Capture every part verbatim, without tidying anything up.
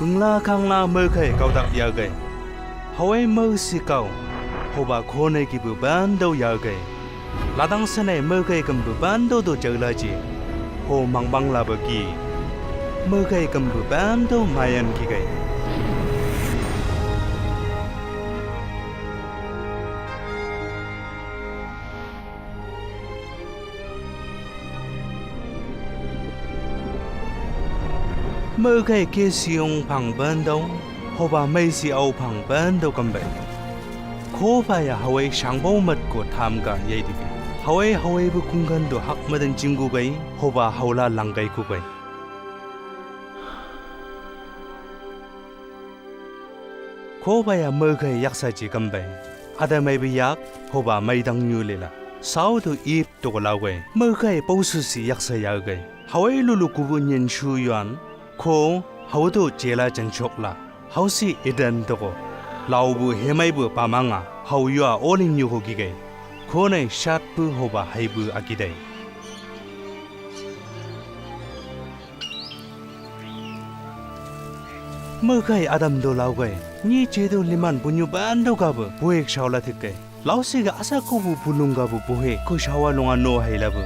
Ngla kangla meukai kau dak yagai. Hawai meusi kau. Hoba kone kibu bando yagai. Ladang sanai meukai kembu bando do jaulaji. Ho mangbang laba ki. Meukai kembu bando mayan kigai. Meukai kesiong pang bando, hoba meisi au pang bando kembai. Koba ya hawai sangbau mat ko tam ga yai digi. Hawai hawai bu kungkan do hak madan jinggu gai, hoba haula langgai ku gai. Koba ya meukai yaksa ji kembai. Adam ai bi yak, hoba maidang nyu lela. Sau do ip toko laugai. Meukai paususi yaksa yagai. Hawai lulu kubu nyen su yuan. Ko, hau do jela jan sokla. Hausi Eden toko. Lau bu hemai bu pamanga. Hau yua olin yuho gigai. Kone sat bu hoba hai bu akidai. Meukai Adam do laugai. Ni jedo liman bunyu bando gabu. Buek saula tikai. Lausiga asa kubu bulung gabu buhe ko sawa longa no hai labu.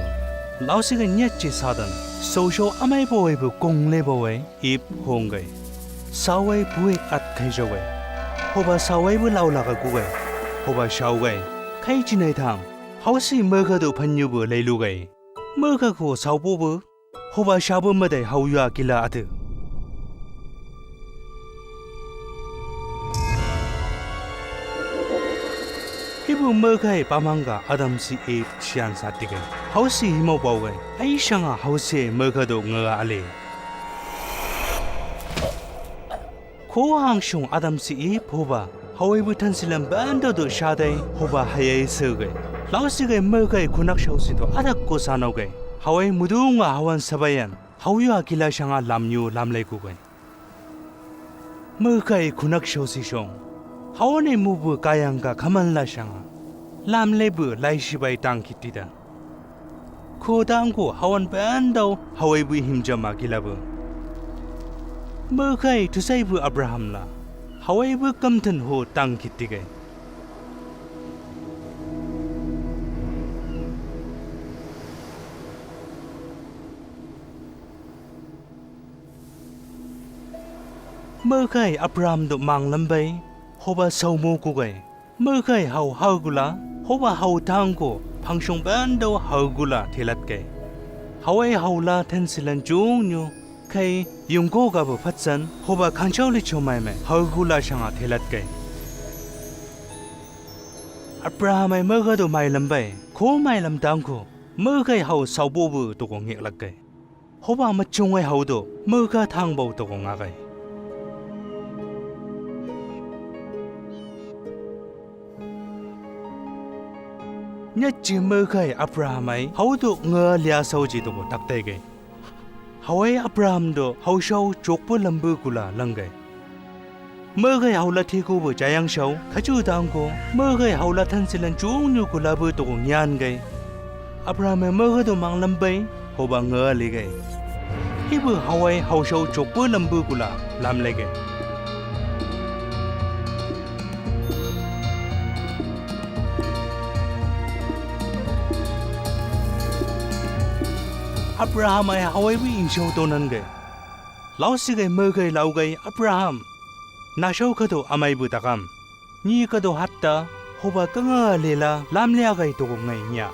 Lausiga nyat je sadan. Sau sau amai bawai bu kong le bawai ip honggai. Sawai buek at kai sagai. Hoba sawai bu laulaga gugai. Hoba saugai. Kai jinai tang. Hausi meuka do panyu bu leilugai. Meuka ko sau bubu. Hoba sabu madai hau yua kila atu. Hibu meukai pamangga Adam si ip sian satigai. Hausi himau baugai. Aisanga hausi meuka do ngaga ale. Ko hangsung Adam si ip hoba. Hawai bu tansilan bando do sadai hoba hayai seugai. Lausigai meukai kunak sausi do adak ko sanaugai. Hawai mudunga hawan sabayan. Hau yua kila sanga lamnyu lamlai kugai. Meukai kunak sausi song. Hawane mubu kayangka kamanla sanga. Lamlebu laisibai tang kitida. Ko tangku hawan bando hawai bu himjama kilabu. Meukai tusai bu Abraham la. Hawai bu kamten ho tang kitigai. Meukai Abraham do manglambai, hoba saumo kugai. Meukai hau haugula, hoba hau tangku, pangsong bando haugula telatkai. Hawai haula tansilan jungnyu, kai yungko gabu patsan, hoba kansauli chomaime, haugula sanga telatkai. Abraham ai meuka do mailambai, ko mailam tangku, meukai hau saubobu toko ngeklakkai. Hoba machungai hau do, meuka tangbau toko ngagai. Nyatji meukai Abraham ai, hau do nga lia sauji toko taktaigai. Hawai Abraham do, hau sau chokpu lambu kula langgai. Meukai haula tikubu jayang sau, kaju tangku, meukai haula tansilan jungnyu kulabu toko ngiangai. Abraham ai meukai do manglambai, hoba ngaligai. Hibu hawai hau sau chokpu lambu kula, lamlegai. Abraham ai hawai bu insau tonangai. Lausigai meukai laugai Abraham. Nasau kado amai bu takam. Ni kado hatta, hoba kanga lela, lamleagai toko ngai nia.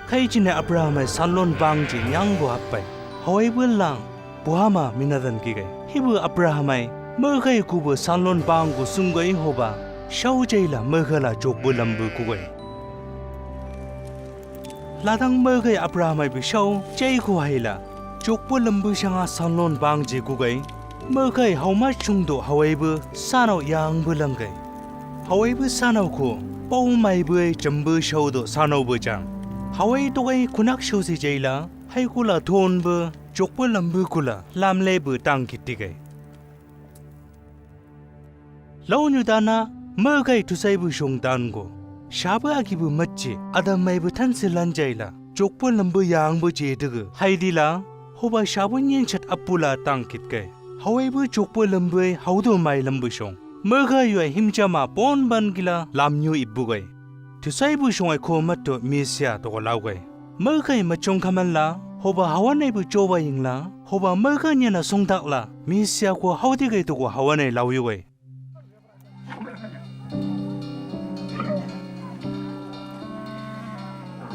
Kai jine Abraham ai sanlon bangji nyanggo happai. Hawai bu lang, buhama minadan kigai. Hibu Abraham ai, meukai kubu sanlon bangku sunggai hoba. Sau jaila meukai la chokpu lambu kugai. Ladang meukai Abraham ai bisau, jaiku haila. Chokpu lambu sanga sanlon bangji kugai. Meukai hau machung do hawai bu, sanau yangbu langgai. Hawai bu sanau ku, pau mai bu ai jambu sau do sanau bu jang. Hawai tokai kunak sausi jaila, haikula tonbu, chokpu lambu kula, lamlebu tang kitigai. Launyu dana, meukai tusai bu song dango. Sabu akibu matji, Adam mai bu tansilan jaila. Chokpu lambu yangbu jetugu. Haidila, Hoba sabun yen sat apula tang kit gai. Hawaibu chokpu lambu ai haudo mai lambu song. Merka yu ai himjama pon ban gila lamnyu ibu gai. Tusaibu song ai ko matto Misia toko lau gai. Merka i machong kaman la, hoba hawan ai bu choba ing la, hoba merka nyana song dak la, Misia ko haude gai toko hawan ai lau yu gai.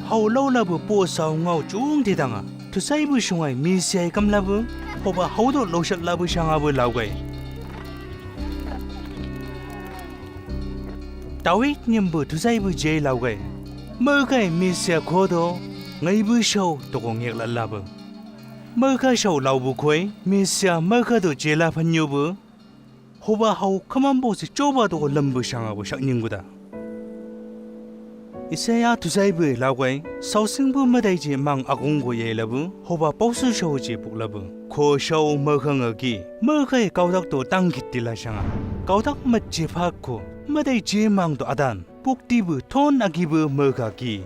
Hau lau labu po sau ngau chung di danga. Tusaibu song ai Misia i kam labu, hoba haudo lau sat labu sanga bu lau gai. Tawit nyembu tusaibu jei lau gai. Merka i Misia kodo, ngaibu sau toko ngek la labu. Merka sau lau bu koi, Misia merka do jei la panyu bu. Hoba hau kamambo si choba toko lambu sanga bu sak nyinggu da. Isaia tusaibu lau gai, sausingbu madai je mang agung go yai labu, hoba pausu sau je puk labu. Ko sau merka ngagi, merka i kaudak to tang kit di la sanga. Kaudak mat je pak ko, madai je mang to adan, puk di bu ton agi bu merka gi.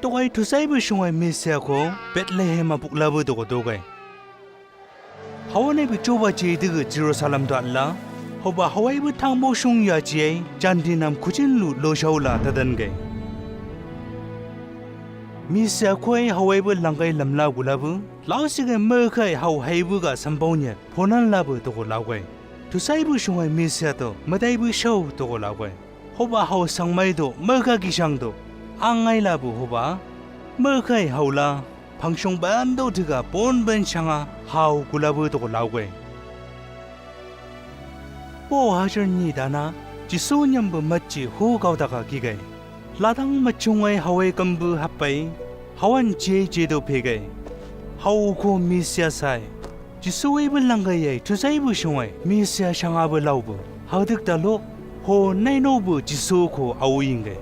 Togai tusaibu song ai Misia ko, Betlehem a puk labu toko togai. Hawan ai bu choba je digu Jerusalem do atla, hoba hawaibu tangbo sung ya je ai, jandi nam kujin lu lo sau la tadan gai. Misia koi hawaibu langgai lam lau gu labu, lau si gai merka i hau haibu ga sambau nyat, ponan labu toko lau gai. Tusaibu song ai Misia to, madaibu sau toko lau gai. Hoba hau sang mai do, merka gi sang do. Angai labu hoba. Merka i hau la, pangsong ban do tiga pon ban sanga hau gu labu toko lau gai. Po hajar ni dana, Jisu nyambu mat je hu kau daga gi gai. Ladang machung ai hawai kambu hapai, hawan je je do pe gai. Hau ko Misia sai. Jisu i bu langgai ai, tusaibu song ai, Misia sanga bu lau bu. Hau dik da lo, ho nainau bu Jisu ko au ing gai.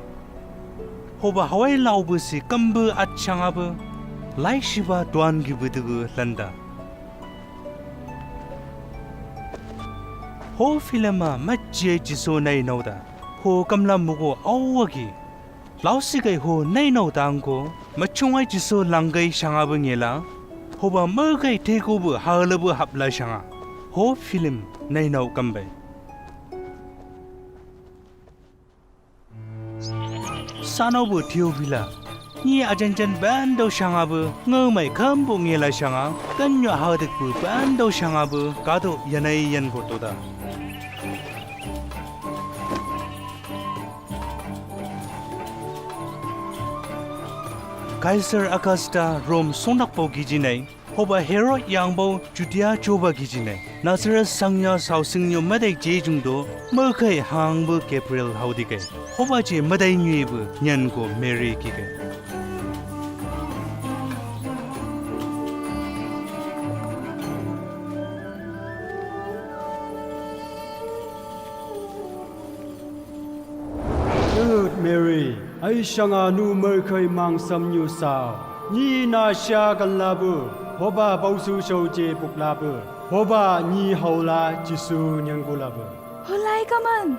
Hoba hawai lau bu si kambu at sanga bu, lai siba tuan gi bu digu landa. Ho film a mat je ai Jisu nainau da, ho kamla mugo au agi. Lau si gai ho nainau dang ko, machung ai Jisu langgai sanga bu ngela, hoba merka i teko bu hau labu hap la sanga, ho film nainau kambai. Sanau bu Tiopila, ni ajanjan ban dau sanga bu, ngau mai kambu ngela sanga, kanyo hau dik bu ban dau sanga bu, kado yanai yan ko to da. Kaisar Agasta Rom songdakbau gijinai, hoba Herod yangbau Judia choba gijinai, Nasaret sangya sausingyo madai jejung do, merka i hangbu Gabriel hau dik gai. Hoba je madai nyui bu nyan ko Meri gi gai. Good Mary, ai sanga nu merka i mang samnyu sau. Ni na sia gan labu, hoba bausu sau je buk labu, hoba ni hau la Jisu nyanggu labu. Holai kaman,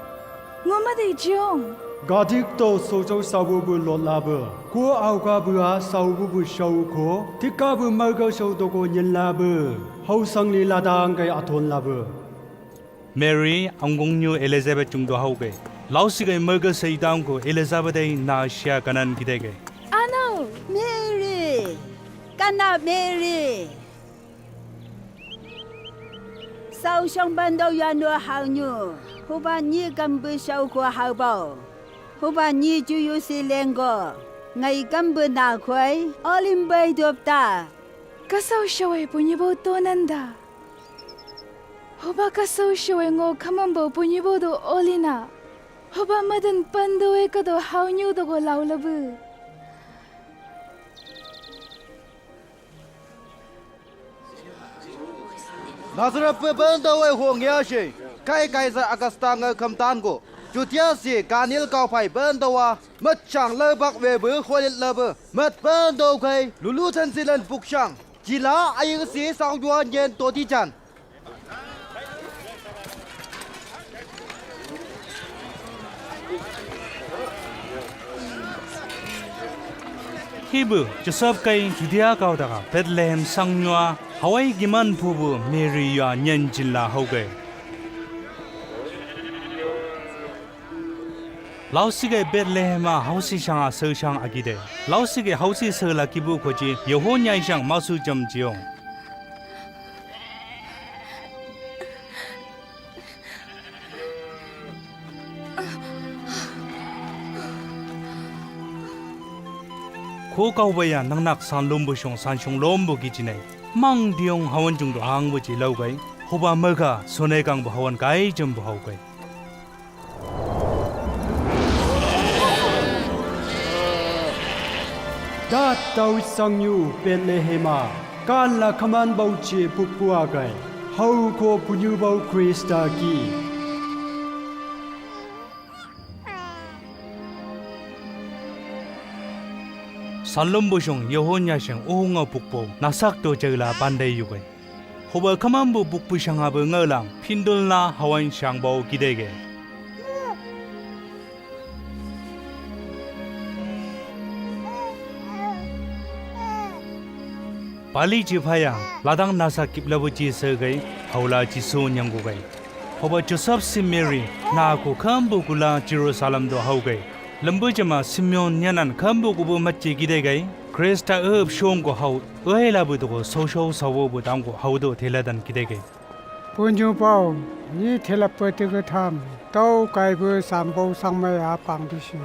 ngo madai jiong. Gadik to sau sau sau bu bu lot labu, ko au ga bu a sau bu bu sau ko, tika bu merka sau to ko nyen labu, hau sang ni ladang gai aton labu. Mary, anggong nyu Elizabeth jung do hau gai. Lau si gai merka sai dang ko Elizabeth ai na sia kanan gi dai gai. Ano! Mary! Kana Mary! Sau sang ban dau yano hau nyu. Hoba ni kambu sau ko hau bau. Hoba ni juyu si lenggo. Ngai kambu na koi. Olim bai dop ta. Kasau sau ai punyi bau to nanda. Hoba kasau sau ai ngo kamambau punyi bau do olina. Hoba madan pandau ai kado hau nyu do go lau labu. Nazareth pe pandau ai ho ngia se. Kai Kaisar Agasta ngai kam tan go. Judia se Galil kau pai pandau a. Mat sang lau bak we bu holit labu. Mat pandau kai lulu tan silan buk sang. Jila air si sau dua nyen to di jan. Hibu Josep kai Judia kau daga Betlehem sang nua hawai giman pubu Meri yua nyanjin la haugai. Lausike Betlehem a hausi sanga sau sang agide. Lausike hausi sau la kibu koji Yehonia isang masu jam jiong. Ko kau baya nangnak san lombu song san song lombu kijinai. Mang diong hawan jung do hang bu ji laugai. Hoba maga sonai kang bu hawan kai jam bu haugai. Dat Daud sang yu Betlehem a, kan la kaman bau ce pukpua kai, hau ko punyu bau Krista ki. Salum busung Yehonia seng uhunga pukpau nasak to jaila pandai yugai. Hoba kamambu bukpu sangaba ngalang pindulna hawan sangbau kidege. Pali jipaya ladang nasa kiplabu ji segai haula Jisu nyanggugai. Hoba Joseph si Mary na ku kambu kula Jerusalem do haugai. Lembu jama Simeon nyanan kambu kubu maci kidegai. Krista ep shongko hau uai labu doko sausau sawo bu dangko hau do teladan kidegai. Punyu bau ni telape tege tham tau kaibu sambau sangmai apang disi.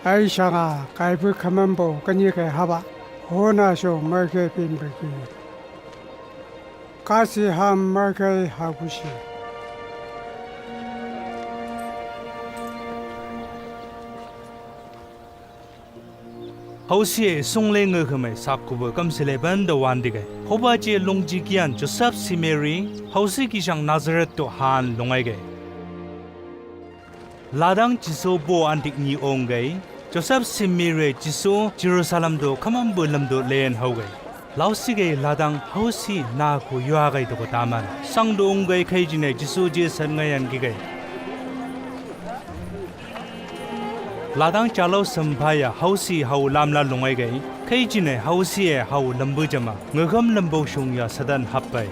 Ai sanga kaibu kamambo kani kai haba hona so merke pin beki. Kasi ham merke hagusi. Hausie sungle ngekhemai sakkuba kamsele banda wandigai. Hoba je longjikian Joseph si Mary hausi kisang Nazareth to han longaigai. Ladang Jisu bo andik ni onggai, Joseph si Mary Jisu Jerusalem do kamambu lamdo len haugai. Lausigai ladang hausi na ku yuagai doko taman. Sang do onggai kaijinai Jisu je san ngayan gigai. Ladang jalau sempaya hausi hau lamla longaigai, kaijinai hausie hau lambu jama, ngegam lambu sung ya sadan happai.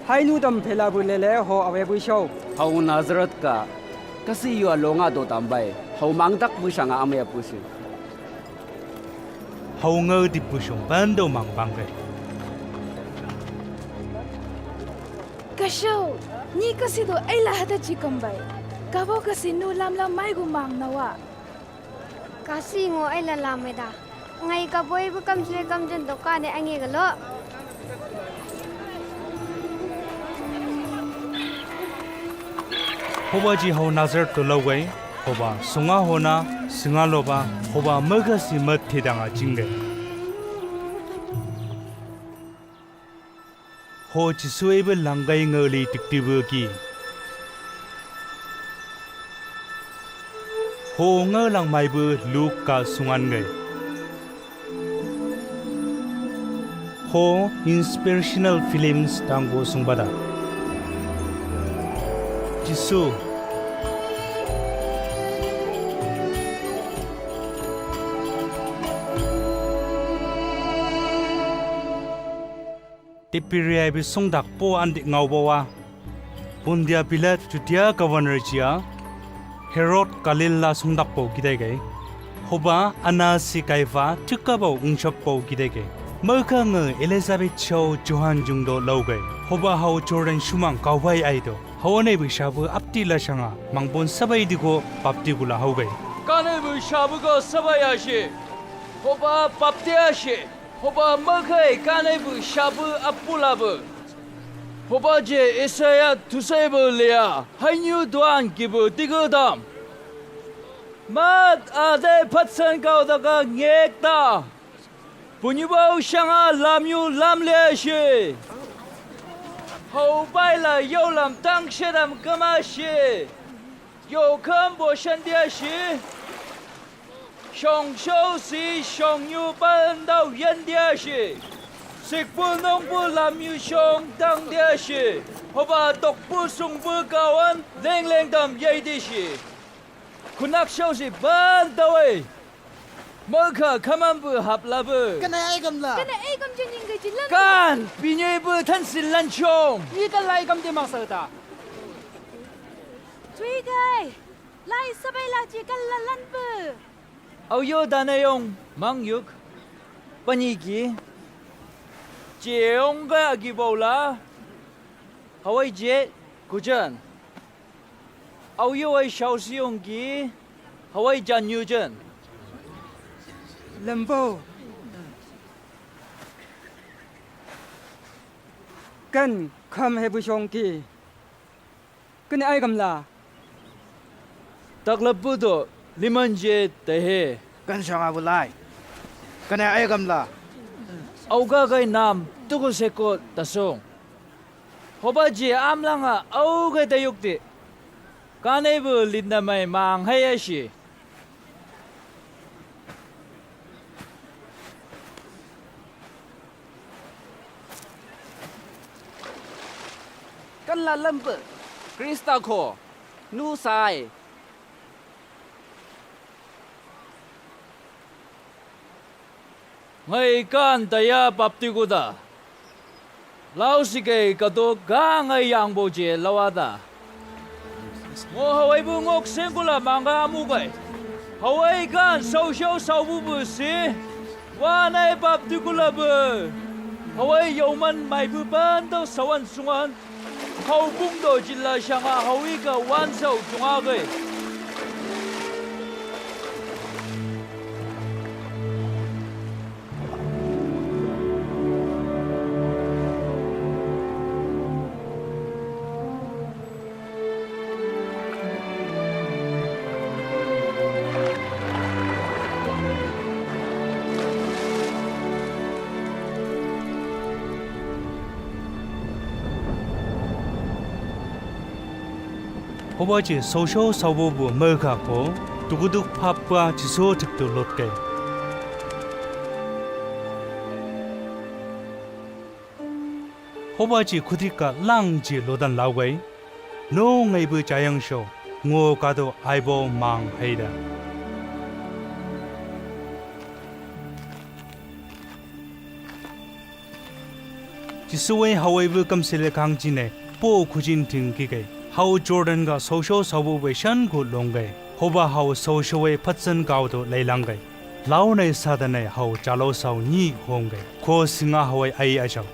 Hainu dam pelabu lele ho awe buisau. Hau Nazareth ka, kasi yua longa do tambai, hau mangdak buisanga amaya pusi. Hau ngau di pusung bando mang bangke. Kasau, ni kasi do aila hata jikambai. Kabo kasi nu lamlam maigu mang nawa. Kasi ngo aila lameda. Ngai kaboi bu kamsle kamjen do kane angi galo. Hoba ji hau Nazareth to laugai, hoba sunga hona, singa loba, hoba magasi mat tidanga jinggai. Ho Jisu ebe langgai ngeli tiktibu ki. Ho ngalang maibu Luka sungan ngai. Ho inspirational films tanggo sungbada. Jisu. Tipiria ibi sungdak po andik ngau bawa. Pundia Pilat Judia governor jia. Herod Galila sungdak po gidege. Hoba Anasi Kaifa tuka bau ungsap po gidege. Maka nge Elizabeth chau Johan jungdo laugai. Hoba hau Jordan sumang kaubai aido. Hau anai bu sabu apti la sanga mangbon sabai diko bapti gula haugai. Kanai bu sabu ko sabai asi. Hoba bapti asi. Hoba makai kanai bu sabu apula bu. Hoba je Isaiah tusai bu lea hainyu duan gibu tigu dam. Mat adai patsan kau daga ngek da. Punyu bau sanga lamyu lam lea si. Hau baila yau lam tang sedam kama si. Yau kam bo sandia si. Song sau si song yu bandau yandia si. Sikbul nongbul lam yu song tang dia si. Hoba tokbul sungbul kawan lengleng dam yai di si. Kunak sau si ban tawai. Maka kaman bu hap labu. Kana ai gam la. Kana ai gam jin ning ga jin lan. Kan, pinyai bu tan sin lan song. Ni ka lai gam de masa ta. Cui gai. Lai sabai la ji kan la lan bu. Au yo dana yong mang yuk. Paniki. Jeong ga agi baula. Hawai je kujan. Au yo ai sau siong gi. Hawai jan yujan. Lembo. Kan kam hebu siong gi. Kene ai gamla. Taklap buto liman je tehe. Kan sanga bulai. Kene ai gamla. Auga gai nam tuku seko tasong. Hoba je amlanga auga dayukti. Kane bu litna mai mang hai asi. Kan la lampu. Krista ko nu sai. Ngai kan taya bapti kuda. Lau sikei kato ga ngai yang bo je lawada. Ngo hawai bu ngok sengkula mangga amu gai. Hawai kan sau sau sau bu bu si. Wanai bapti kula bu. Hawai yauman mai bu ban do sawan sungan. Hau bung do jilla sanga hau i ka wan sau tunga gai. Hoba je sau sau sau bu bu mauka ko, tukuduk papua Jisu tiktu lot kai. Hoba je kutika lang je lodan lau gai. No ngai bu jayang so, ngo kado ai bo mang haida. Jisu e hawai bu kam sele kang jine, po kujin ting kikai. Hau Jordan ga sau sau sau bu bu san ku long gai. Hoba hau sau sau e patsan kau do lailang gai. Lau nai Satan nai hau jalo sau ni hong gai. Ko singa hawai ai ajau.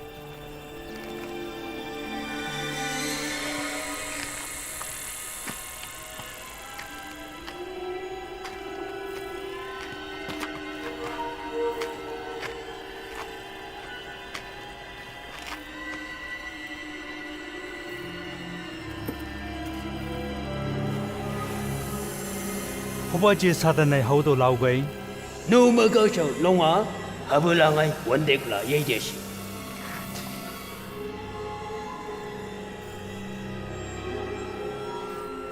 Hoba je Satan nai hau do lau gai. Nu maka sau longa, habula ngai wandek la yai desi.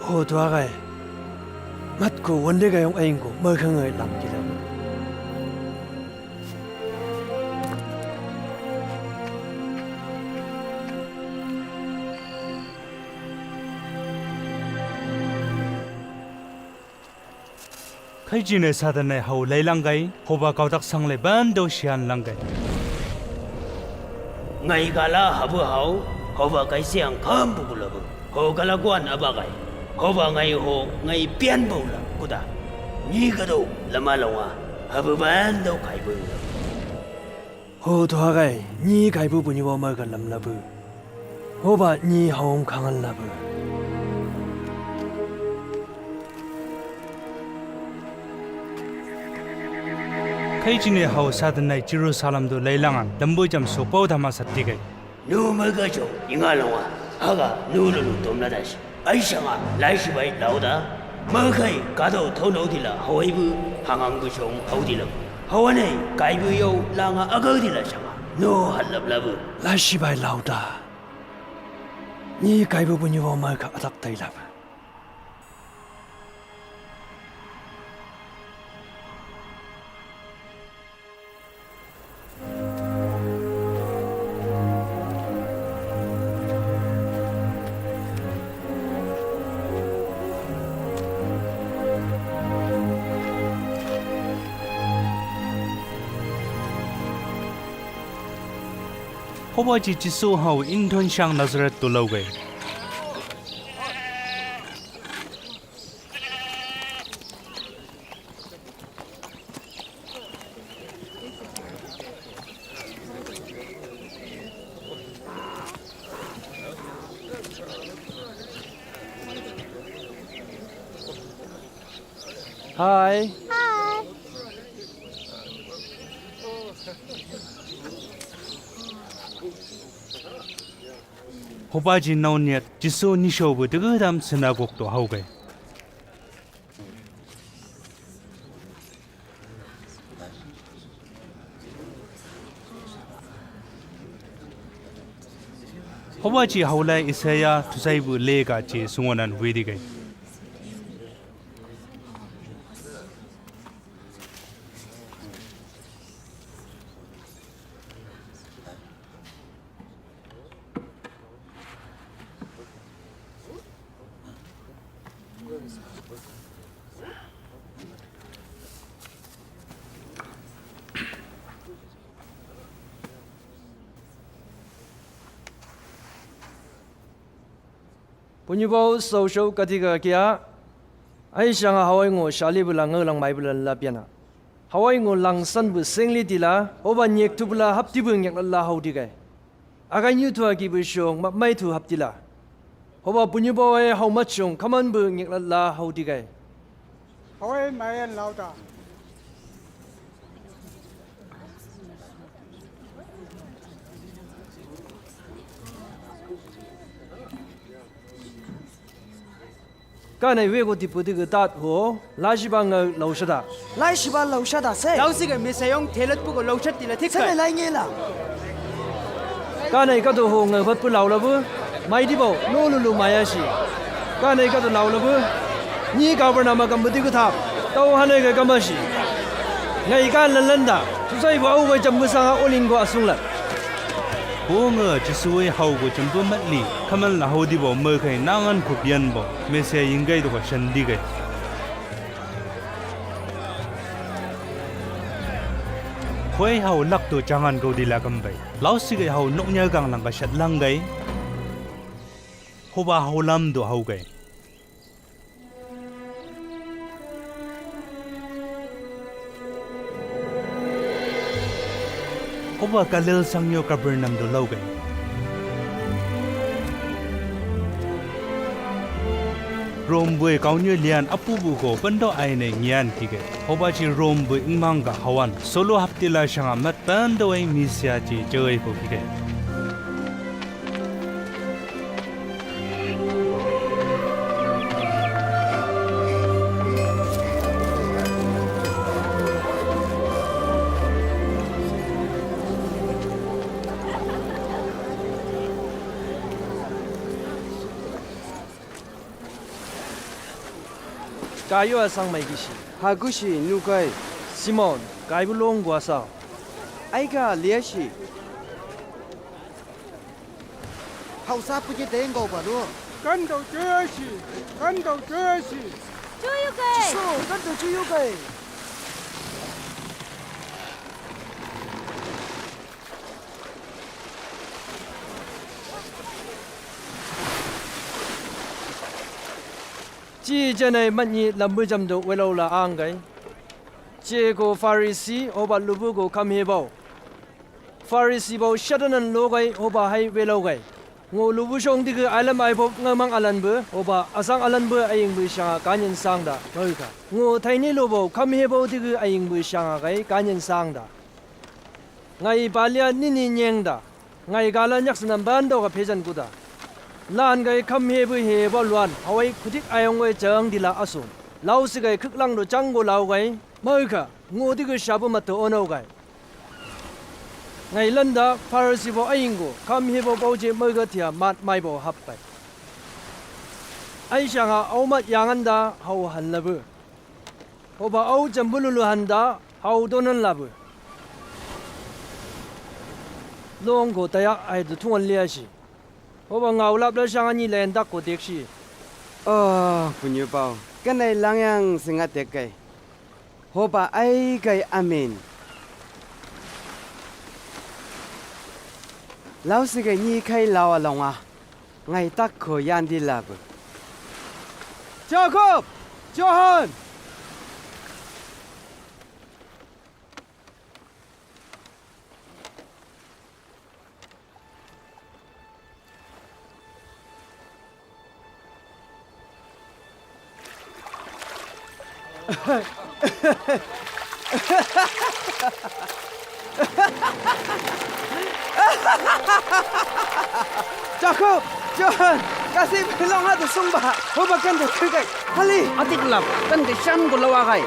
Ho tuagai. Matku wandek ayong aingku maka ngai lam kila. Khaijine Satan nai hau lailang gai, hoba kautak sang le ban do sian lang gai. Ngai kala habu hau, hoba kai siang kam bukula bu. Ho kala kuan aba gai. Hoba ngai ho ngai pian baula kuda. Ni kado lama longa, habu ban do kai bu. Ho tuagai, ni kai bu bu ni wa mai ka lam labu. Hoba ni haum kangan labu. Khaijine hau Satan nai Jerusalem do lailangan, dambu jam sopau dama satigai. Nu maka sau, inga longa, haga nu lulu tom na dasi. Aisanga, laisibai lauda. Makai, kado tau nau dila, hawai bu, hangang bu song hau dila. Hawanai, kai bu yau, langa agau dila sanga. No halap labu. Laisibai lauda. Ni kai bu bu ni wa maka atak tai labu. Hoba ci Jisu hau inton siang Nasaret tu laugai. Hai. Hai. Hoba ci nauniat Jisu ni sau bu degedam sinagog tu haugai. Hoba ci haulai Isaia tusai bu lega ci sungonan widi gai. Punyubau sausau katiga kia, ai sanga hawai ngo sali bula ngau lang mai bula la piana. Hawai ngo langsan bu sengli tila, hoba nyek tu bula hapti bu nyek la hau digai. Agai nyu tu aki bu siong, ma mai tu hapti la. Hoba punyubau ai hau mat siong, kaman bu nyek la hau digai. Hawai mai an lau ta. Kanai wego tipu digu tat ho, laisiba ngau lausada. Laisiba lausada se. Lausiga Messiah ong thelat pugo lausat tila thik. Sene kai. Lai ngela. Kanai kado ho ngau bat pu laulabu. Mai dibau, no lulu mai asi. Kanai kado laulabu. Ni governor ma gambu digu thap. Tau hanai ga gamasi. Ngai kan lalanda. Tusai bu au ga jambu sanga olingo asungla. Ho nga Jisu e hau go jambu matli. Kaman la hau dibau mau kai nangan ku bian bau. Messiah inggai doka sandi gai. Hoi hau lak tu jangan gau di lakam bai. Lausiga hau noknya gang langga sat langgai. Hoba hau lam do hau gai. Hoba Galil sangyo Kapernaum do laugai. Rom bui kaunyo lian apu buko pendo aine ngian kige. Hoba ci Rom bui ingmang ga hawan. Solo haptila sanga mat pendo ai Messiah ci jawai ko kige. Kayo asang mai gisi. Hagusi nukai. Simon, kai bulong guasau. Aika liasi. Hausa puji denggo baru. Kandau joyasi, kandau joyasi. Joyokai. Jisu, kandau joyokai. Ci jenai manyi lambu jam do welau la anggai. Ci ko Farisi, hoba lubu ko kamhebau. Farisi bau sadanan logai, hoba hai welau gai. Ngo lubu song digu alam aibok ngamang alan bu, hoba asang alan bu aing bu sanga kanyan sang da, maui ka. Ngo taini lubau kamhebau digu aing bu sanga gai kanyan sang da. Ngai balia nini nyeng da. Ngai gala nyak senam bando ga pejan kuda. Lan gai kamhebau hebau luan, hawai kudik ayong gai jang dila asun. Lausi gai kuklang do jang go lau gai, maui ka. Ngo digu sabu mato ono gai. Ngai landa Farisi bau aing go, kamhebau bau je maui ga tia mat mai bau hap pai. Ai sanga au mat yangan da hau han labu. Hoba au jambululu handa hau donan labu. Long go taya ai du tungan liasi. Hoba ngau lap la sanga ni len dak ko deksi. Oh, punyubau. Kanai langyang singa dekai. Hoba ai kai amin. Lausigai ni kai lawa longa, ngai takko yandi labu. Jakob! Johan! Jakob, Johan, kasi belong ada sungba, hoba kan da kai. Hali. Atik lap, kan da shan go lawa kai.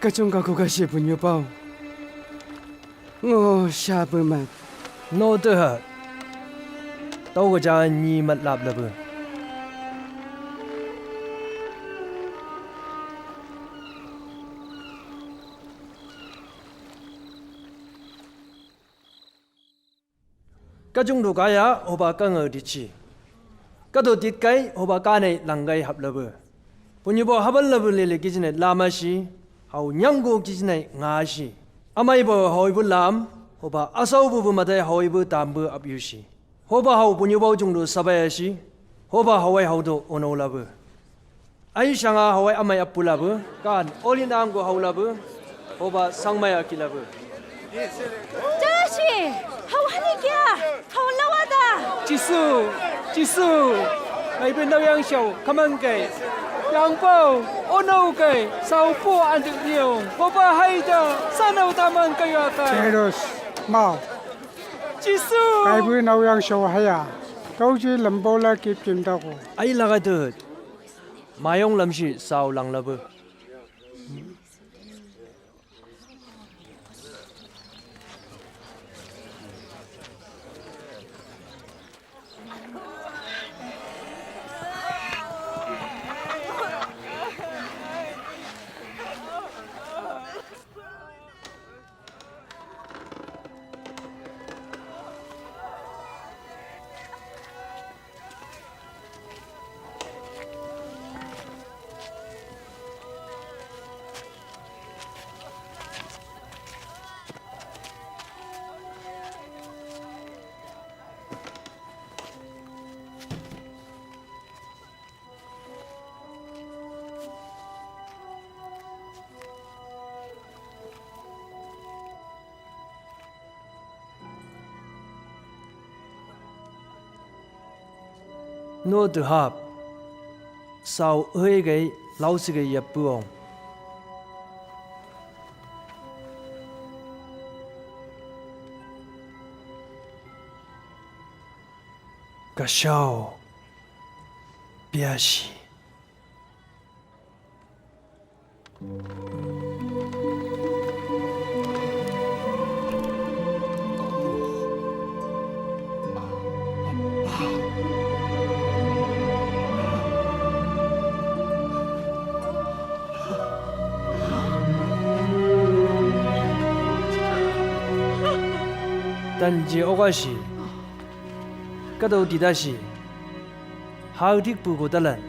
Kachung ka ku kasi punyo pau. Ngo sha bu mat. No te ha. Tau ga ja ni mat lap labu. Kachung du kaya hoba kangau dichi. Kado dit kai hoba kanai langgai hap labu. Punyu bo habal labu lele kijinai lama si, hau nyanggo kijinai nga si. Amai bo hau ibu lam, hoba asau bu bu matai hau ibu tambu ap yu si. Hoba hau punyu bo jung du sabaya si, hoba hawai hau do ono labu. Ai sanga hawai amai apu labu, kan oli nanggo hau labu, hoba sangmai aki labu. Joshi, hau hani kia, hau lawada. Jisu, Jisu, ngai be nau yang shau, kamang kai. Yang pau, ono kai, sau po andu niong, hoba haida, sanau tamang kai akai. Jairus, mau. Jisu. Kai be nau yang shau haya, tau ji lambola kip kim dago. Ai laga dut. Mayong lamsi sau lang labu. No tu hap. Sau hei gai, lau si gai yapu ong. Ka sau. Biasi. Tanji okasi. Kadau didasi. Hau dik pugu dalan.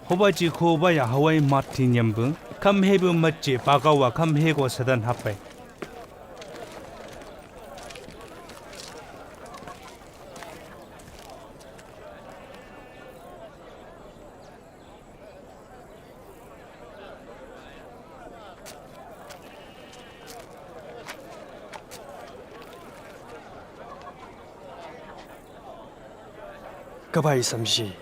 Hoba ji ko ba ya hawai mat tin yambu. Kam hebu mat ji bagawa kam hego sadan hapai. Kabai samsi.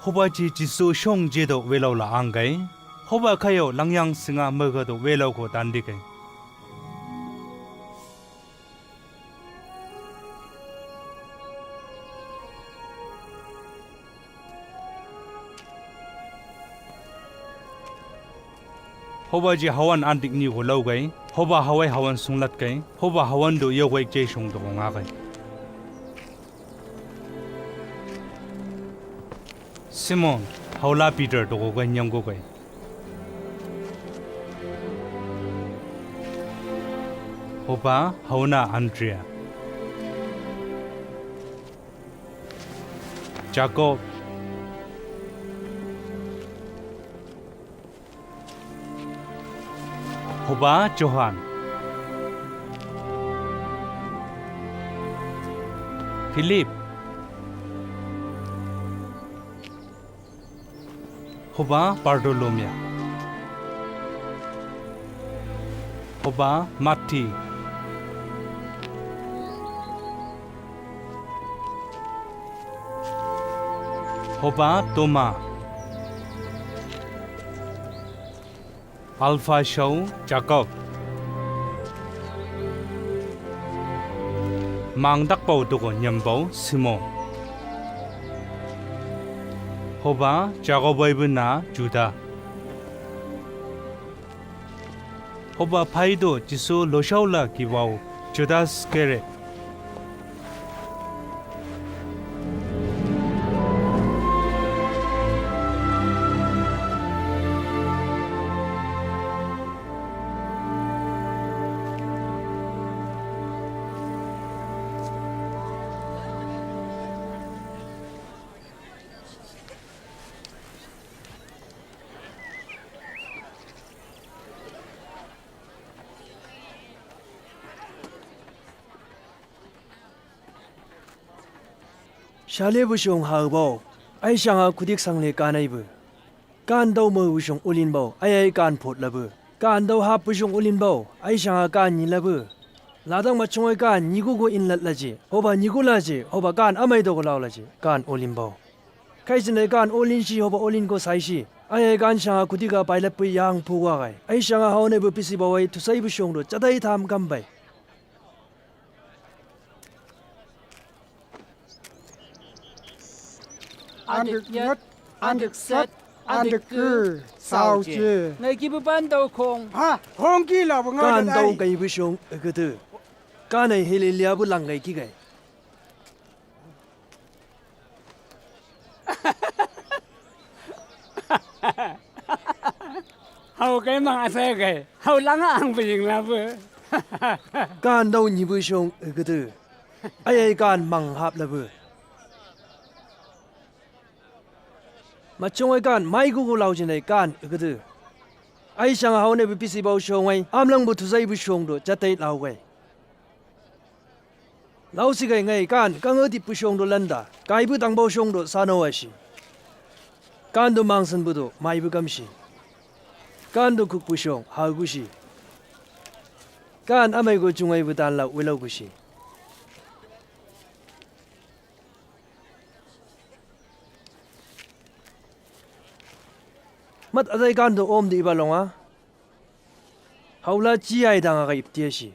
Hoba ji Jisu song je do welau la anggai. Hoba kayo langyang singa maga do welau ko dandigai. Hoba ji hawan andik ni ko laugai. Hoba hawai hawan sunglatgai. Hoba hawan do yogai je song do ngagai. Simon, haula Peter do ko gai nyang ko gai. Hoba hauna Andrea. Jakob. Hoba Johan. Philip. Hoba Bartolomia. Hoba Mati. Hoba Toma. Alfa sau Jakob. Mangdakbau do ko nyambau Simon. Hoba Jakob ibuna Juda. Hoba phaido Jisu losaula kibau Judas Iskariot. Sale busong hau bau, ai sanga kudik sang le kanai bu. Kan dau mau busong ulin bau, ai ai kan pot labu. Kan dau hap busong ulin bau, ai sanga kan ni labu. Ladang ma chungoi kan ni gugu in lat laji, hoba ni gu laji, hoba kan amai dogo lau laji, kan ulin bau. Kai sinai kan ulin si hoba ulin ko sai si. Ai ai kan sanga kudik a pai lapu yang pu wa gai. Ai sanga hau ne bu pisi bau ai tusai busong do, chatai tham kam bai. Andik nyat, andik set, andik ke, sau je. Ngai kibu ban dau kong. Ha, kong ki la bu ngai kan dau ai. Kai busong, egede. Kan ai hili lia bu lang gai ki gai. Hau kai mang asai kai. Hau langa ang bejing labu. Kan dau ni busong egede. Ai ai kan mang hap labu. Machong ai kan mai gugu lau jinai kan egede. Ai sanga hau ne bipisi bau song ai. Amlang bu tuzai busong do chatai lau gai. Lau si gai ngai kan, kang odi pusong do landa, kai bu tang bau song do sano ai si. Kan do mangsan bu do, mai bu kam si. Kan do kuk pusong, hau gu si. Kan amai go chungai bu tan lau, welau gu si. Mat adai kan do om di iba longa. Haula chi ai dang aga iptia si.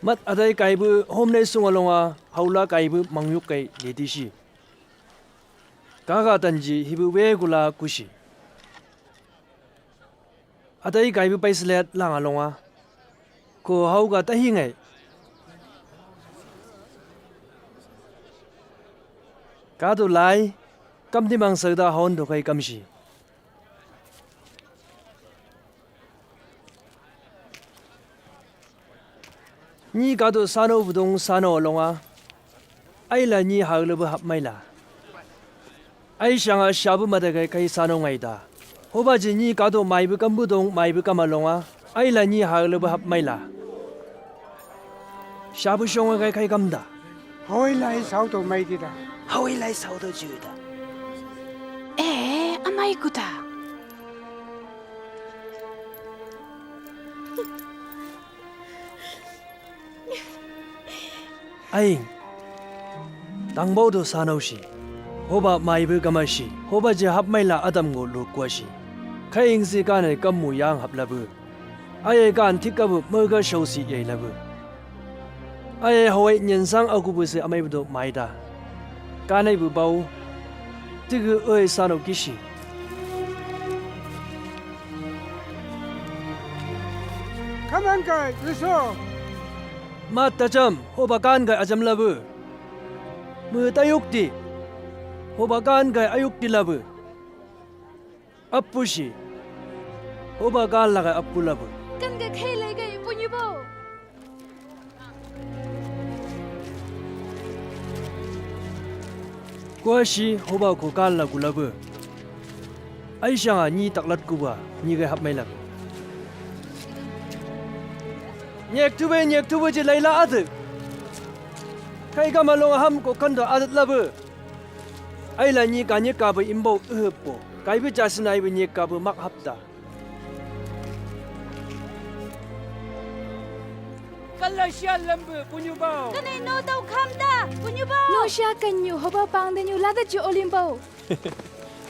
Mat adai kaibu hom ne sung alonga haula kaibu mangyuk kai leti si. Kaga tanji hibu we gula kusi. Adai kaibu paislet langa longa. Ko hau ga tahi ngai. Kadu lai, kam di mang sauda hon do kai kamsi. Ni kadu sano budong sano longa. Aila ni hau lebu hap maila. Ai sanga sabu mada kai kai sano ngai da. Hoba ji ni kadu mai bu kam budong mai bu kam alonga. Aila ni hau lebu hap maila. Sabu songa kai kai kam da. Hoi lai sau do mai di da. Hoi lai sau do ju da. E, amai kuta. Aing, tangbau do sanau si, hoba mai be gama si, hoba je hap maila Adam go lo kua si. Kai ing si kanai kamu yang hap labu. Ai ai kan tikabu merga shau si yai labu. Ai ai hawai nyen sang aku bu si amai bu do mai da. Kanai bu bau. Tigu oi sanau kisi. Kaman kai, Yesu. Mat tajam, hoba kan kai ajam labu. Mut ayuk ti, hoba kan kai ayuk ti labu. Apu si, hoba kan lagai apu labu. Kan kai kai lai kai punyu bau. Kua si hoba ko kan lagu labu. Ai sanga ni taklat kuba, ni gai hap mai labu. Nyek tube, nyek tube je laila ate. Kai gama longa ham ko kando adat labu. Ai la ni ka nyek kabu imbau uhupo. Kai be jasin ai be nyek kabu mak hapta. Kala sia lambu punyu bau. Kanai no tau kam da punyu bau. No sia kanyu hoba pang de nyu lada ji olimbau.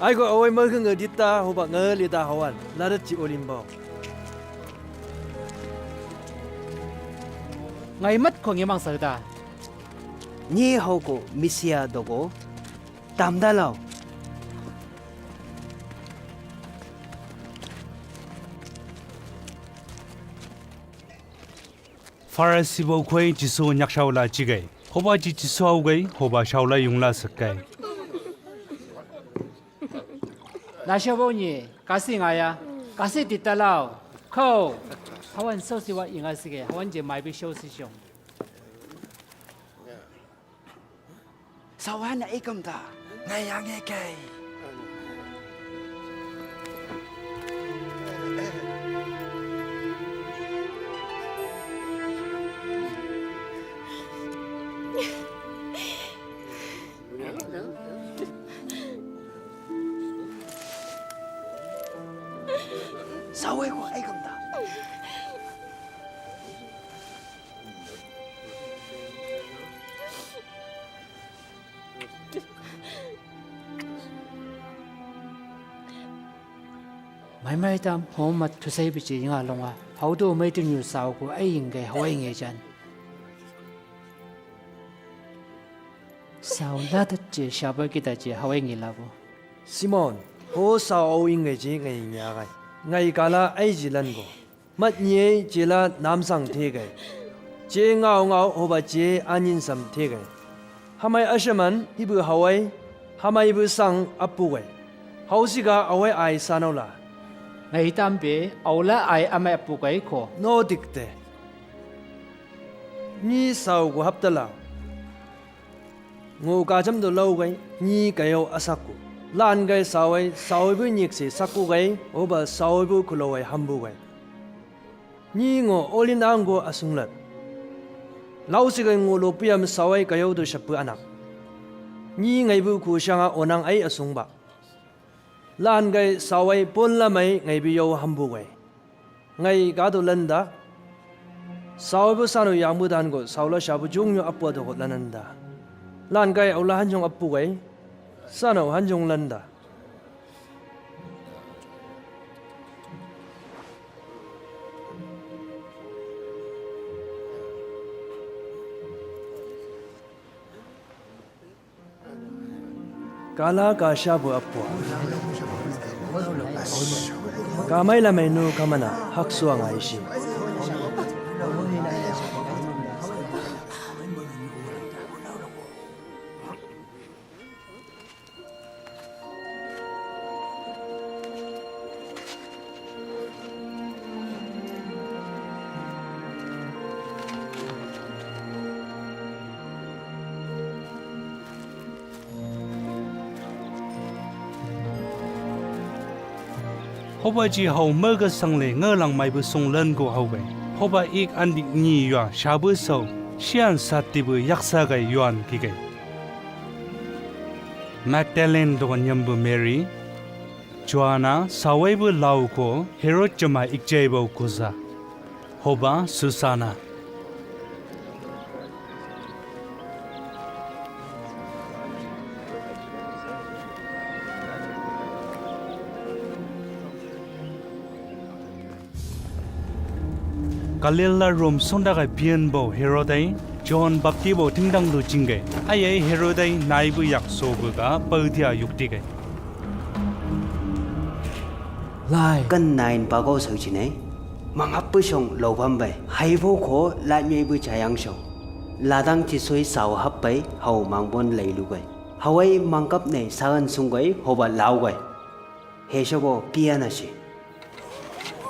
Ai go awai mau nge dita hoba nge lida hawan lada ji olimbau. Ngai mat ko ngemang sa da. Ni hau ko Misia dogo. Tamdalau. Farisi bau koi Jisu nyak shaula jigai. Hoba ji Jisu au gai, hoba shaula yungla sekai. Nasha bau ni, kasi ngaya, kasi ditalau. Kau, hawan sau siwa inga sige, hawan je mai bi shau si shong. Sawana ikam ta, ngai ange kai. Sawe ko ikam ta. Maimai tam hom mat tusai bichi inga longa. Hau do mai tu nyu sau ko ai ingai hawai ngai jan. Sau latat je shaba kita je hawai ngai labo. Simon, ho sau au ingai je ngai ngai agai. Ngai kala ai je lan go. Mat nyei je la namsang te gai. Je ngau ngau hoba je anin sam te gai. Hamai asaman ibu hawai, hamai ibu sang apu gai. Hausiga awai ai sanau la. Ngai tampe, au la ai amai apu gai ko. No dikte. Ni sau gu hapta la. Ngo kajam do lau gai, ni kayau asaku. Lan gai sawai, sawai bu nyek se saku gai, oba sawai bu kulawai hambu gai. Ni ngo olin anggo asunglat. Lau si gai ngo lopiam sawai kayau do sapu anak. Ni ngai bu ku sanga onang ai asung ba. Lan gai sawai pon lamai ngai bi yau hambu gai. Ngai gado landa. Sawai bu sano yang bu dan go saula sabu jung nyo apu ado go lananda. Lan gai aula hanjong apu gai. Sano hanjong landa. Kala ka shabu apua. Kamai lamai nu kamana haksuang aisi. Hoba ji hau merga sang le ngerlang mai bu sung len go hau gai. Hoba ik andik ni yua shabu sau sian sati bu yaksa gai yuan ki gai. Magdalene dogon yambu Mary, Joanna, sawai bu lau ko Herod jama ikjai bau kusa. Hoba Susana. Kalila Rom songda gai pian bau Herod ai John Bapti bau tingdang lu jinggai. Ai ai Herod ai naibu yak sobu ga bau dia yukti gai. Lai. Kan nain pagau sau jinai. Mangap pu song lau bam bai. Hai bau ko lat nyai bu jayang song. Ladang tisoi sau hap bai hau mangbon lai lu gai. Hawai mangkap nei saran sung gai hoba lau gai. He sobo pian asi.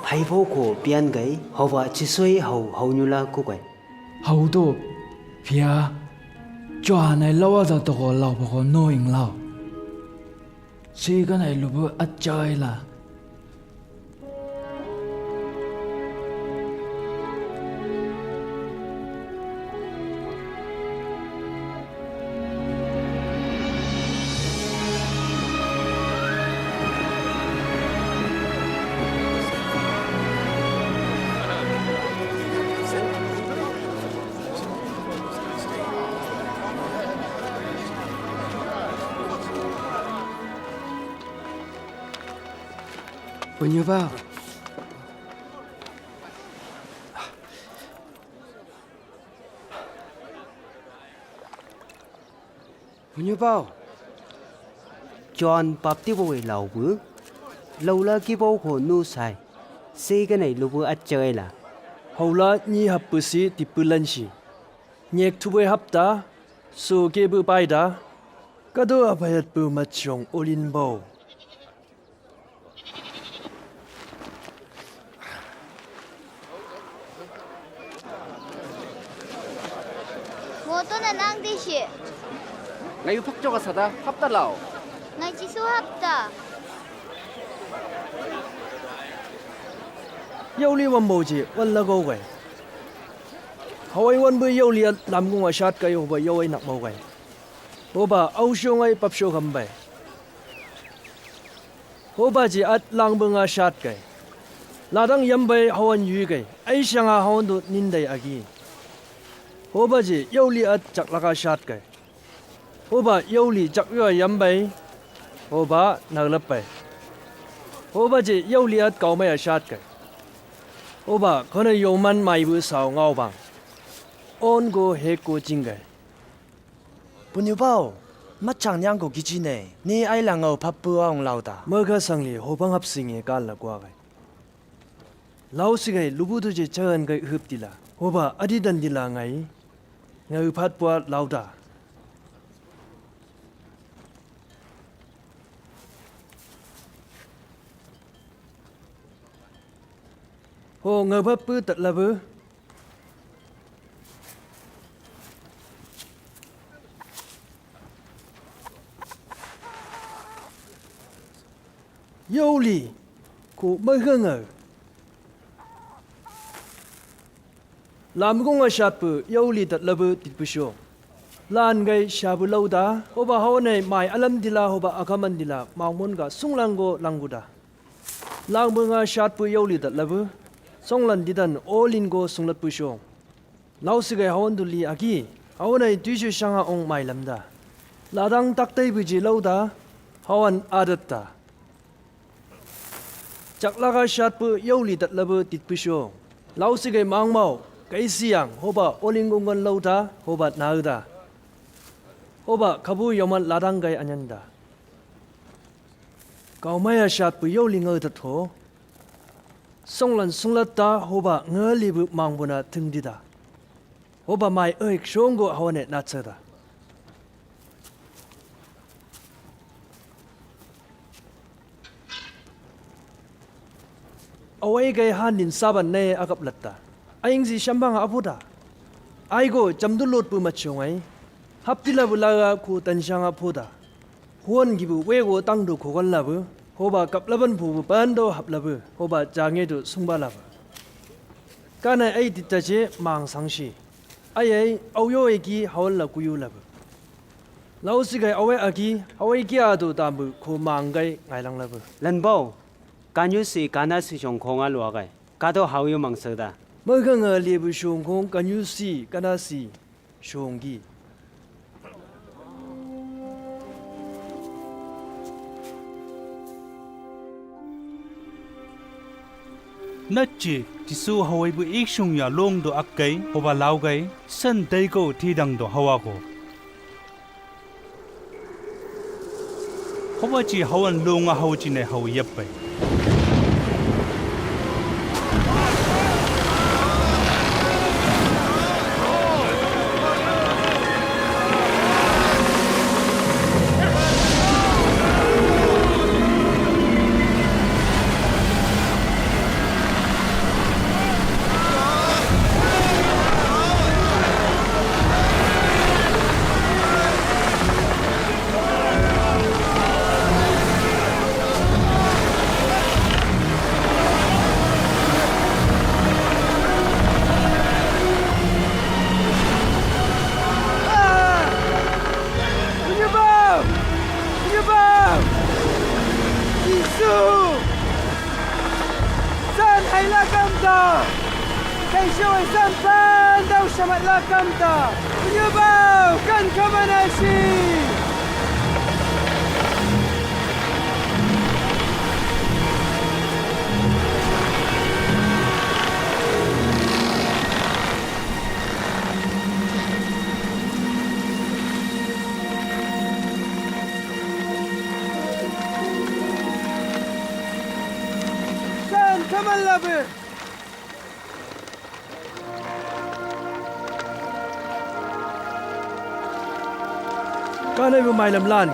Hai bau ko pian gai, hoba tisoi hau, hau nyula ku gai. Hau tu, pia, Johan ai lawa da toko lau boko no ing lau. Si kan ai lubu achai la. Punya bau. Punya bau. John Bapti bau e lau bu. Lau la ki bau ko nu sai. Sei ka nai lubu achai la. Hau la ni hap pu si tipu lan si. Nyek tu bau hap ta. So ke bu pai da. Kado abayat bu machong olin bau. Moto na nang di si. Ngai upak jo ka sada, hap ta lau. Ngai Jisu hap ta. Yauli wan bau ji, wan lagau gai. Hawai wan bu yauli at lam gung a sat kai hoba yawai nak mau gai. Hoba au sio ngai pap sio gam bai. Hoba ji at lang bu nga sat kai. Ladang yam bai hawan yui kai. Ai siang a hawan du nindai agi. Hoba ji yauli at chak laka sat kai. Hoba yauli chak yua yam bai. Hoba naglap bai. Hoba ji yauli at kau mai a sat kai. Hoba kona yoman mai bu sau ngau bang. On go hek go jinggai. Punya bau, machang nyang ko gichi nei, ni ai la ngau pap pu aung lau ta. Maga sangli hoba ngap singe kal la kua gai. Lau si gai lubu tu je chagan gai hup dila. Hoba adi dan dila ngai. Ngai upat pua lau ta. Ho ngau pap pu tat labu. Yauli, ko mai hangau. Lam gung a sat pu yauli tat labu tit pu sio. Lan gai sabu lau da, hoba hawan ai mai alam dila hoba akaman dila, mangmon ga sung lang go lang gu da. Lang bu nga sat pu yauli tat labu, song lan didan olin go sung lat pu sio. Lau si gai hawan du li agi, hawan ai tui sio sanga ong mai lam da. Ladang tak tai bu ji lau da, hawan adat da. Chak laka sat pu yauli tat labu tit pu sio. Lau si gai mang mau, kai siang, hoba olin go ngan lau da, hoba nau da. Hoba kabu yoman ladang gai anyan da. Kau mai a sat pu yauli ngau tat ho. Song lan sung lat ta hoba ngali libu mang bu na tung di da. Hoba mai oik song go hawan e na cha da. Awai gai han din saban nei akap lat ta. Aing zi sambang a apu da. Ai go jam du lot pu machong ai. Hap di labu lau a ku tan siang a pu da. Huan gi bu we go tang du kogon labu, hoba kap laban pu bu pan do hap labu, hoba jange du sung ba labu. Kanai ai tit ta je mang sang si. Ai ai, au yo e ki hawan la ku yu labu. Lau si gai awe a ki, hawai ki a du dam bu ko mang gai ngai lang labu. Lan bau, kan yu si kana si song kong a lua gai. Kado hau yu mang sau da. Mau ka nga li bu song kong kan yu si kana si. Shongi. Naci, Jisu hawaibu iksung ia long do akkai, hoba laugai, san daigau tidang do hawago. Hoba ci hawan longa hau cine hau iappai. Penyebab! Penyebab! Jisu! San hai lakam ta! Kaisau ai san pan dau samat lakam ta! Penyebab! Kan kamanasi! Kan kaman labe. Kan ai bu mailam lan.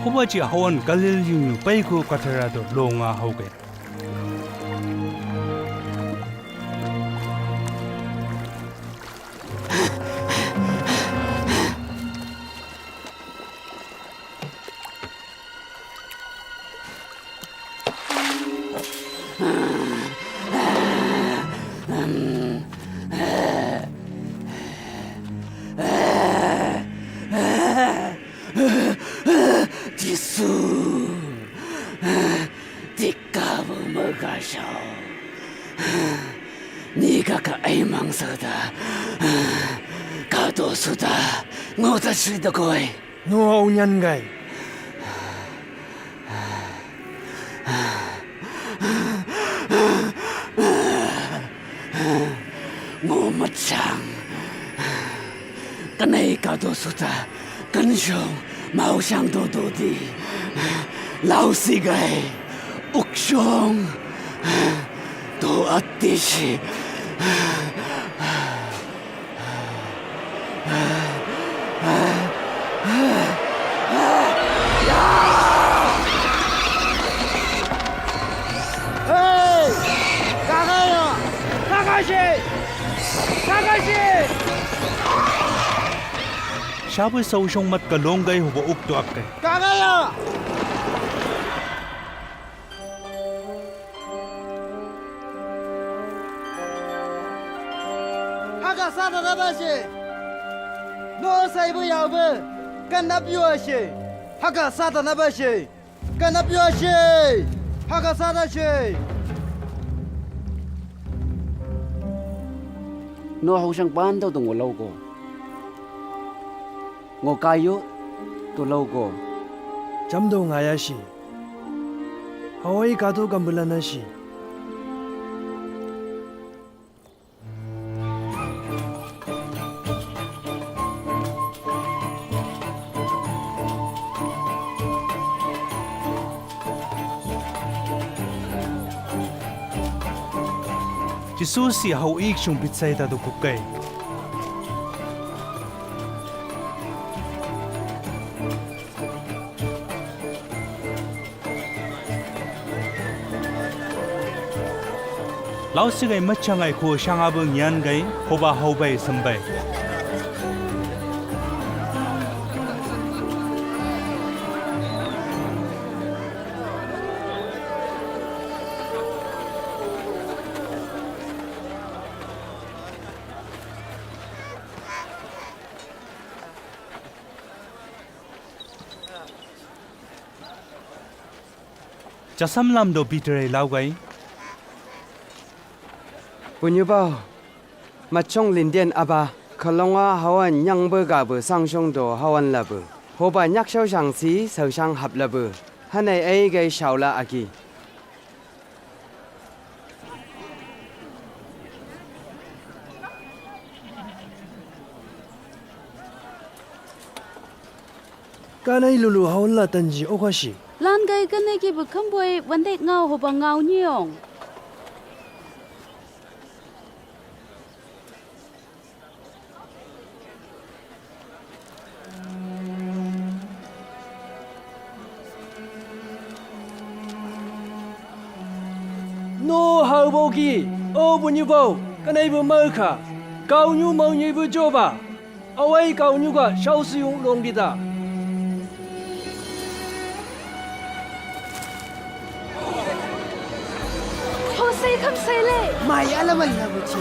Hoba ci hawan Galil yunu paiku katara do longa hauke. Jisu, tikka bu magasau. Ni kaka aimang sada, kado suda, ngo ta sui dagoi. Ngo au nyan gai. Ngo machang. Kanai kado suda, kanshong, mausang do do di. Lau sigai, uksong, do atisi. Hei! Kakaia! Kakashi! Kakashi! Sabu sau song mat ka long gai hoba uktu akai. Kakaia! Haka Satan abashe. No sai bu yau be. Kan na piu ashe. Haka Satan abashe. Kan na piu ashe. Haka Satan ashe. No hausang panda tu ngo lau ko. Ngo kayo tu lau ko. Jam do ngai ashe. Hawai kado gambulan ashe. Jisu si hau iksung Betsaida do kukai. Lau sigai machangai ko sanga bung yan gai hoba hau bai sambai. Jasam lam do Peter e lau gai. Punyubau. Machong linden aba, kalonga hawan nyangbe gabe sangsong do hawan labe. Hoba nyaksau sangsi sausang hap labe. Hanai ai gai saula aki. Kanai lulu haula tanji okasi. Lan gai kanai ki bekamboi wandek ngau hoba ngau nyiong. No hau boki, o bunyu bau, kanai bu mau ka, kau nyu mau nyi bu joba. Awai kau nyu ga sau siyung long kita. Hosei kam sele. Mai alaman na buci.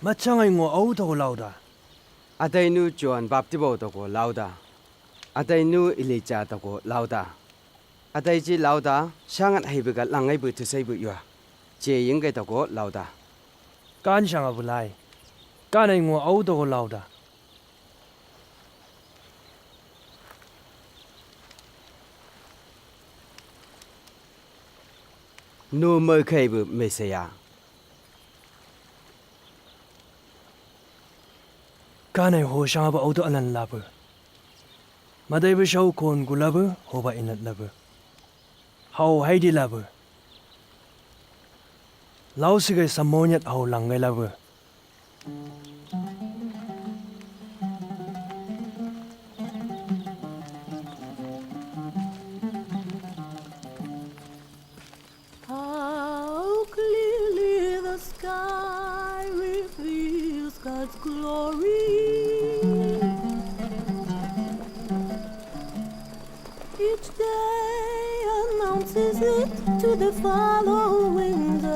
Machangai ngo au toko lauda. Adai nu Johan Baptibo toko lauda. Adai nu Elija toko lauda. Adai ji lauda, sangat haibe ga langai be tusai be yua. Je yinggai toko lauda. Kan sanga bulai. Kanai ngo au toko lauda. Nu mai kai be Mesia. Kanai ho sanga be au to anan labe. Madai be sau kon gulabe, hoba inat labe. Hau haidi labe. Lau sigai samonyat hau langgai labe. How clearly the sky reveals God's glory. Each day announces it to the following day.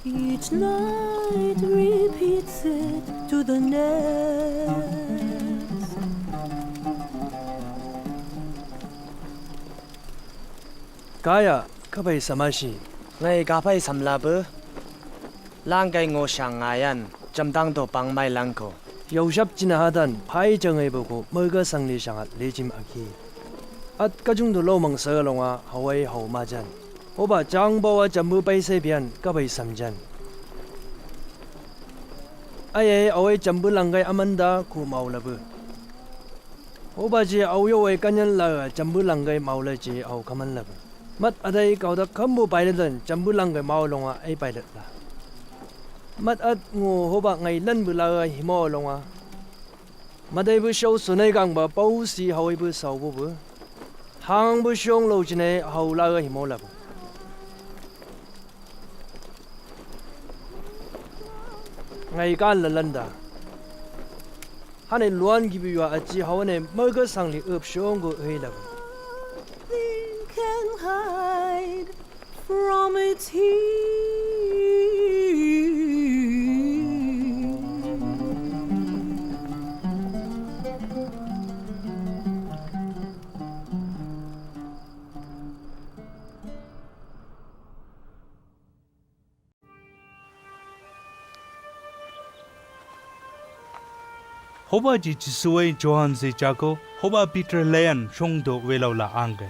Each night repeats it to the next. Kaya, kapai samasi. Ngai kapai samlabe. Langkai ngo sang ngayan, jamdang do pangmai langko. Yausap cina hatan, pai jangai boko, merga sangli sangat lejim aki. At kajung do lomang sagalonga, hawai hau majan. Hoba jang bawa jambu pai sai bian, kapai samjan. Ai ai, awai jambu langkai amanda, ku mau labe. Hoba je au yo wai kanyan la jambu langkai maula je au kaman labe. Mat adai kau da kambu pailat dan jambu langkai mau longa ai pailat la. Mat at ngo hoba ngai lan bu la himo longa. Madai bu sau sunai gang ba pau si hawai bu sau bu bu. Hang bu siong lo jinai hau la himo labe. Ngai kan la landa. Hane luan gibi yua aci hawane merga sangli up shongo hei lagu. Nothing can hide from its heat. Hoba ji Jisu wai Johan se jako, hoba Peter leyan song do welau la angge.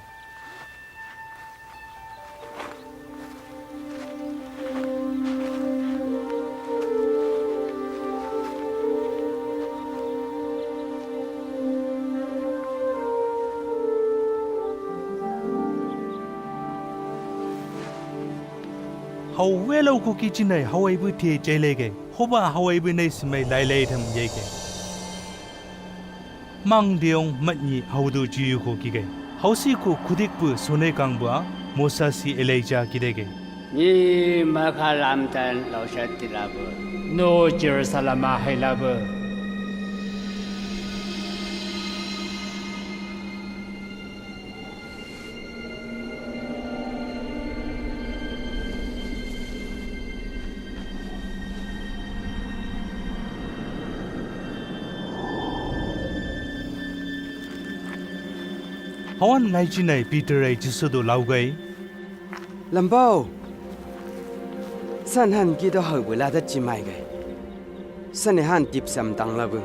Hau welau ko kicinai hau aibu tie jailege, hoba hau aibu nai simai lailai tham yege. Mang deong matni hau do jiu ko kige. Hau si ko kudik bu sone kang bua, Mosa si Elijah kidege. Ni maka lamtan lausat tilabu. No Jerusalem a hailabu. Hau an ngai cinai Peter ai Jisu do laugai. Lambau. San han kido hau bula da cimai gai. Sane han tipsam tang labu.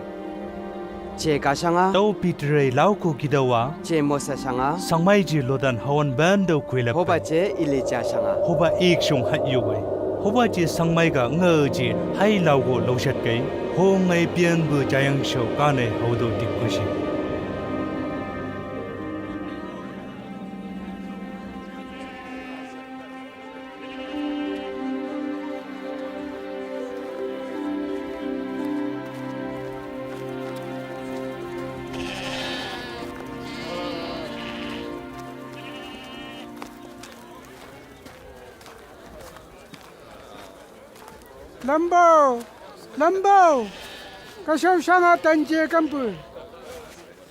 Ce ka sanga. Dau Peter ai lau ko kidawa. Ce Mosa sanga. Sangmai je lodan hau an ban dau kuila. Hoba ce Elijah sanga. Hoba ik song hat yo wai. Hoba je sangmai ga nga je hai lau go lausat kai. Ho ngai pian bu jayang so kane hau do dik kusi. Lambau, lambau, kasau sanga tanje kampu.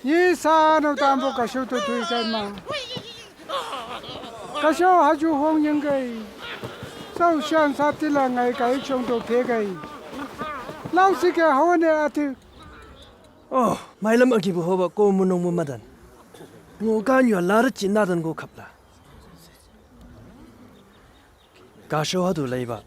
Ni sa no tambo kasau to tui kai ma. Kasau haju hong yang gai. Sau sian sa tila ngai kai song to pe gai. Lau si ke hawane ati. Oh, mailam agi bu hoba ko munong mu madan. Ngo kan yo lar ci nadan go kapla. Kasau hadu laiba.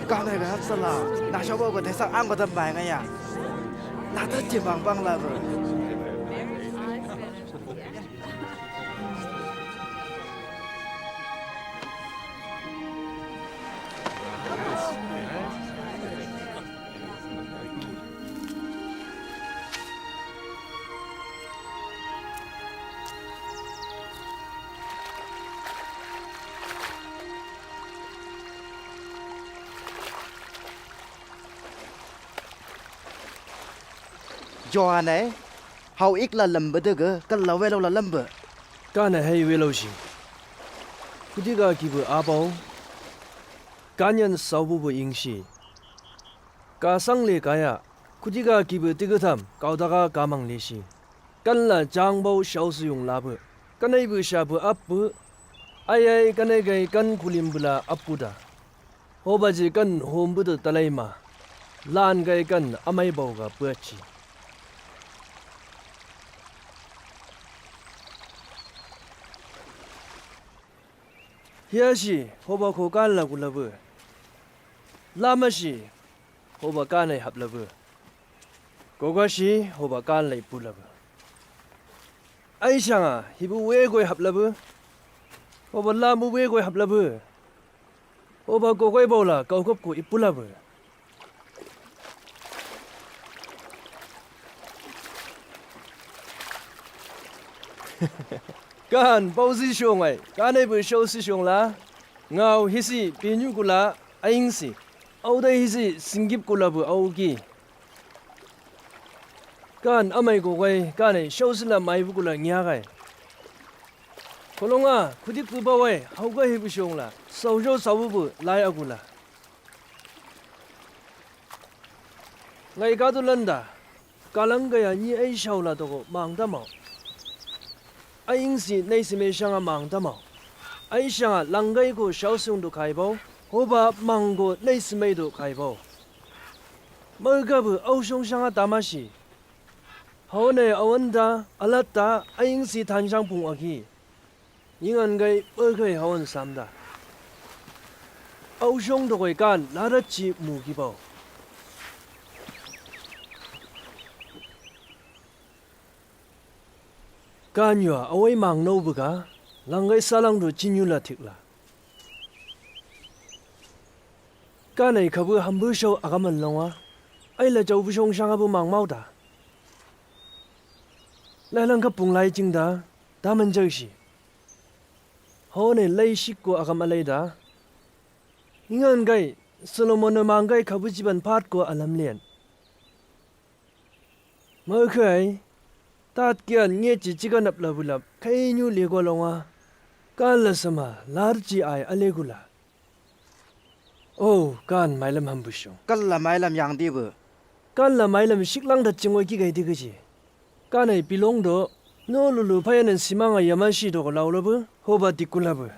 Kane ga sala, na shobo ko desa ang ko dam bai ngaya. Na ta ci bang bang la bro. Johan ai, hau ik la lamba dege, kal la welau la lamba. Kane hai welau si. Kudiga kibu abau. Kanyan saubu bu ing si. Ka sang le kaya. Kudiga kibu tigatam, kau daga kamang le si. Kan la jang bau sau siyung labu. Kanai bu sha bu apu. Ai ai kanai gai kan kulim bula apu da. Hoba je kan hom butu talai ma, lan gai kan amai bau ga puaci. Hia si hoba ko kan la kula bu. Lama si hoba kan ai hap la bu. Koga si hoba kan la ipu la bu. Ai sanga hibu wegoi hap la bu. Hoba lamu wegoi hap la bu. Hoba gogoi baula kau kop ko ipula bu. Kan bau si siong ai, kanai bu sau si siong la. Ngau hisi pinyu kula aing si. Au dai hisi singgip kula bu au ki. Kan amai gogoi kanai sau sila mai bu kula ngia gai. Kolonga, kudik bu bawai, hauga hibu siong la, sau jo sau bu lai agula. Ngai kadu landa, kalangkai a ni ai saula toko mang tamau. Ai ingsi nei simei sanga mang tamau. Ai sanga langkai ko sausung do kaibau, hoba mang ko nei simei do kaibau. Maukabu ausung sanga tamasi. Haone awanda, alatta, ai ingsi tansang pung aki. Ingan kai, oi kai hawan samda. Au song dokoi kan, larat ci mu kibau. Kan yua, awai mang nau beka, langkai salang do cinyula tikla. Kanai kabu hambu sau agaman longa, ai la jau bu song sanga bu mang mau da. Lailang ka pung lai cing da, daman jausi. Hone lai sik ko agam alai da. Ingan gai, Solomon na manggai kabu jiban pat ko alam lian. Mau kai, tat kian nge ci cikan ap labu lap, kai nyu lego longa. Kala sama, lar ci ai alegula. Oh, kan mailam hambusung. Kala mailam yang dibu. Kala mailam siklang da cingoi ki gai digi ci. Kanai pilong do, no lulu payanan simanga yamasi do ko lau labu, hoba dikku labu.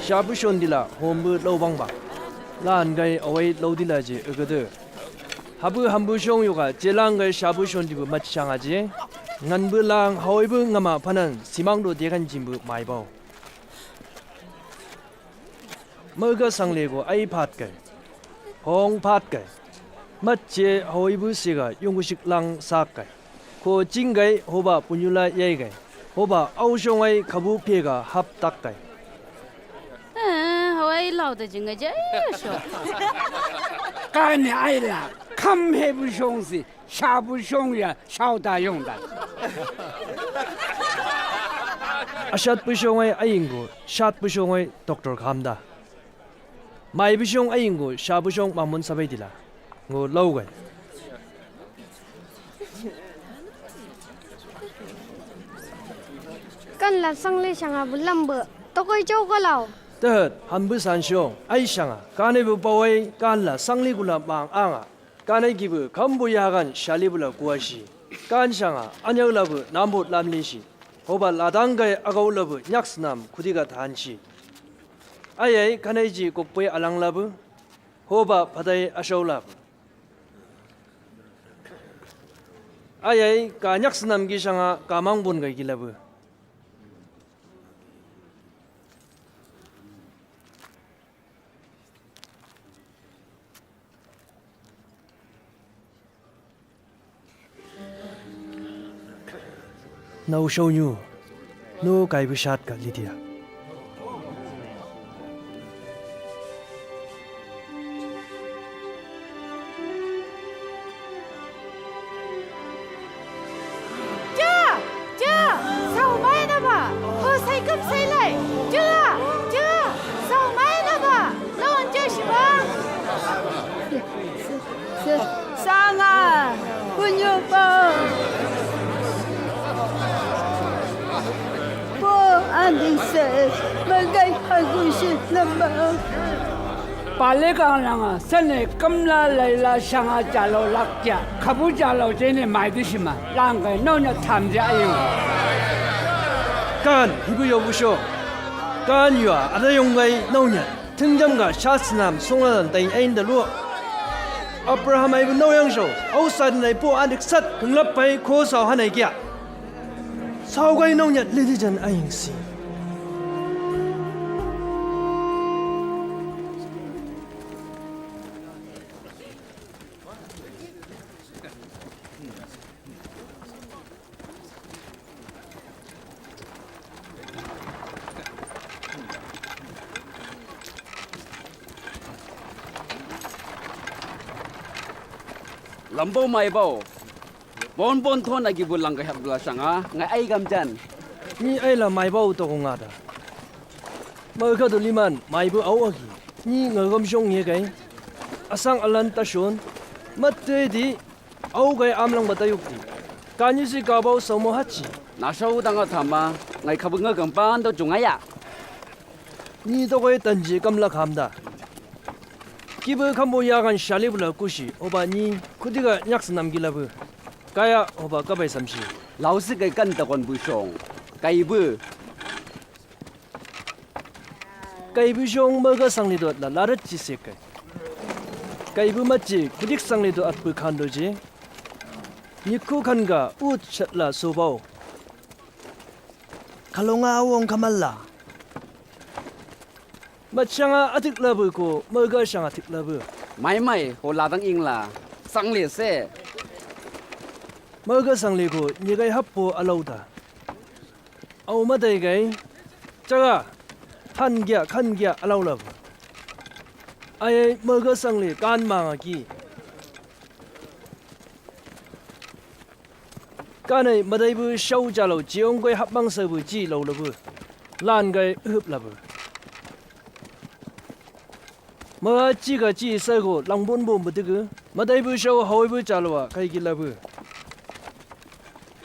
Shabu shondila hombu lobang ba. Lan gai awai lodila je egede. Habu hambu shong yoga jelang gai shabu shondibu macang aje. Ngan bu lang hawai bu ngama panan simang do degan jimbu mai bau. Mauga sanglego ai pat kai. Hong pat kai. Matce hawai bu siga yungu sik lang sak kai. Ko cing gai hoba punyula yai gai. Hoba au shong ai kabu pega hap tak kai. Eh, hawai lau da jing gai je, eh, sho. Kani ai la, kam he bu shong si. Shabu shong ya, shau da yong da. Ashat bu shong ai aingu, shat bu shong ai doctor kam da. Mai bu shong aingu, shabu shong mamun sabai dila. Ngo lau gai. Kan la sang le sanga bu lambu, tokoi chau ko lau. Tehet, hambu san shong, ai sanga, kane bu pawai, kan la sang le gula mang anga. Kanai gibu kambu yagan shalibula kuasi. Kan sanga anyau labu nambu lamlisi. Hoba ladang gai agau labu nyaks nam kudiga tansi. Ayai kanai ji kokpoi alang labu. Hoba padai asau labu. Ayai ka nyaks nam gi sanga ka mangbun gai gi labu. Nau shau nyu, nu kai bu shat ka Lydia. Tia! Tia! Sau mai na ba! Ho sai kam sai lai! Tia! Tia! Sau mai na ba! Lawan tia si ba! Sanga! Kunyu po! Po andi se! Magai hagu si na ba! Pale ka langa, sene kamla laila sanga jalo lakja, kabu jalo jene mai disima, langkai nau nya tam ja ayu. Kan, hibu yo busho. Kan yua, ada yong gai nau nya. Tingjam ga shasnam songalan tain ain da luo. Abraham ai bu nau yang shau, au sadin ai po adik sat, kenglap pai ko sau hanai kia. Sau gai nau nya lidi jan aing si. Lambau maibau. Bonbon tona gibu langgai hapla sanga, ngai ai gamjan. Ni ai la maibau toko ngada. Mauka do liman, maibu au agi. Ni ngai gamsong ye kai. Asang alan tason. Mate di, au kai amlang batayuk di. Kanyi si kabau saumo hachi. Nasau danga tama, ngai kabunga gampan do jungaya. Ni tokoi tanji kamla kamda. Kibu kambo yakan sali bula kusi, hoba ni kudiga nyak senam gilabu. Kaya hoba kabai samsi. Lausi kai kan takon busong. Kaibu. Kaibu song maga sangli dot la larat ci sekai. Kaibu maci kudik sangli dot atbu kando je. Ni ku kan ga ut chat la sobau. Kalonga awong kamalla. Mat sanga atik labu ko, mauga sanga atik labu. Mai mai, ho ladang ing la. Sangli se. Mauga sangli ko, ni gai happo alau da. Au madai gai. Caga, han gia, kan gia alau labu. Ai ai, mauga sangli, kan manga ki. Kanai madaibu sau jalau ciong goi hapmang sabu ci lau labu. Lan gai hup labu. Maga ci ga ci sago langbon bon betigu. Madaibu sau hauibu jalawa kai gi labu.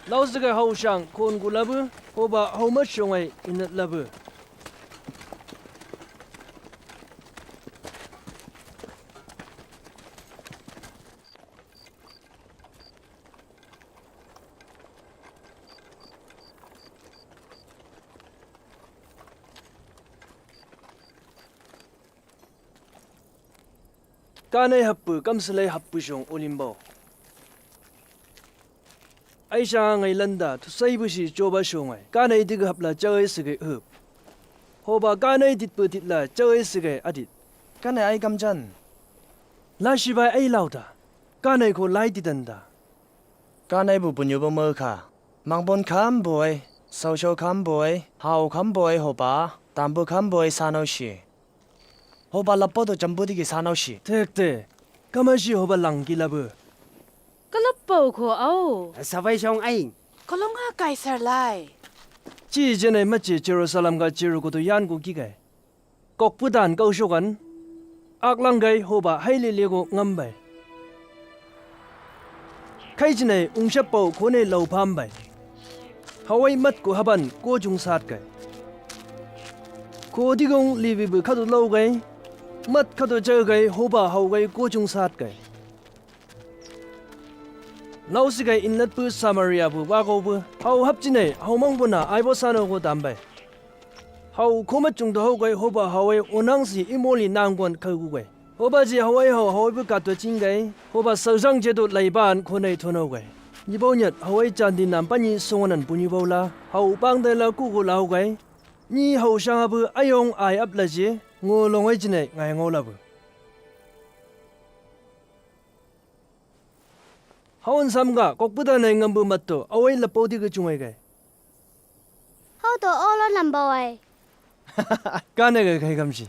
Lau siga hau sang kon gu labu. Hoba hau mat songai inat labu. Kanai happu, kamsalai happu song olimbau. Aisa ngai landa, tusai busi coba songai. Kanai diga hapla cagai segai hup. Hoba kanai ditpu ditla cagai segai adit. Kanai ai kamjan. Lasibai ai lauda. Kanai ko lai didanda. Kanai bu bunyu bu mauka. Mangbon kam boi, sausau kam boi, hau kam boi hoba, tambu kam boi sanau si. Hoba lapo do jambu digi sanau si. Tekte, kamasi hoba lang gilabu. Kalapau ko au. Sabai song ai. Kalonga Kaisar lai. Ci jenai maci Jerusalem ga Jeriko do yan go gigai. Kokputan kausokan, aklanggai hoba hailelego ngambai. Kaijinai ungsapau kone laupambai. Hawai mat ko haban kojung satkai. Kodigong libibu kadu laugai, mat kadu jaugai hoba haugai kojung satkai. Lausigai inlatpu Samaria bu wagobu, hau hapjinai hau mangbona aibo sano go dambai. Hau koma cung do hau gai hoba hau ai onang si imoli nanggon kaugu gai. Hoba ji hau ai hau hau ai bu katua cing gai, hoba sausang jedo laiban konai tonau gai. Nibau nyat hau ai candi nam pani songonan bu nibau la, hau pang dai la kugu lau gai. Ni hau sanga bu aiong ai ap la je, ngo long ai jinai ngai ngau la bu. Hau an samga, kokputan ai ngambu matto, au ai lapau di ga cungai gai. Hau to olo nambau ai. Kane ga kai kamsi.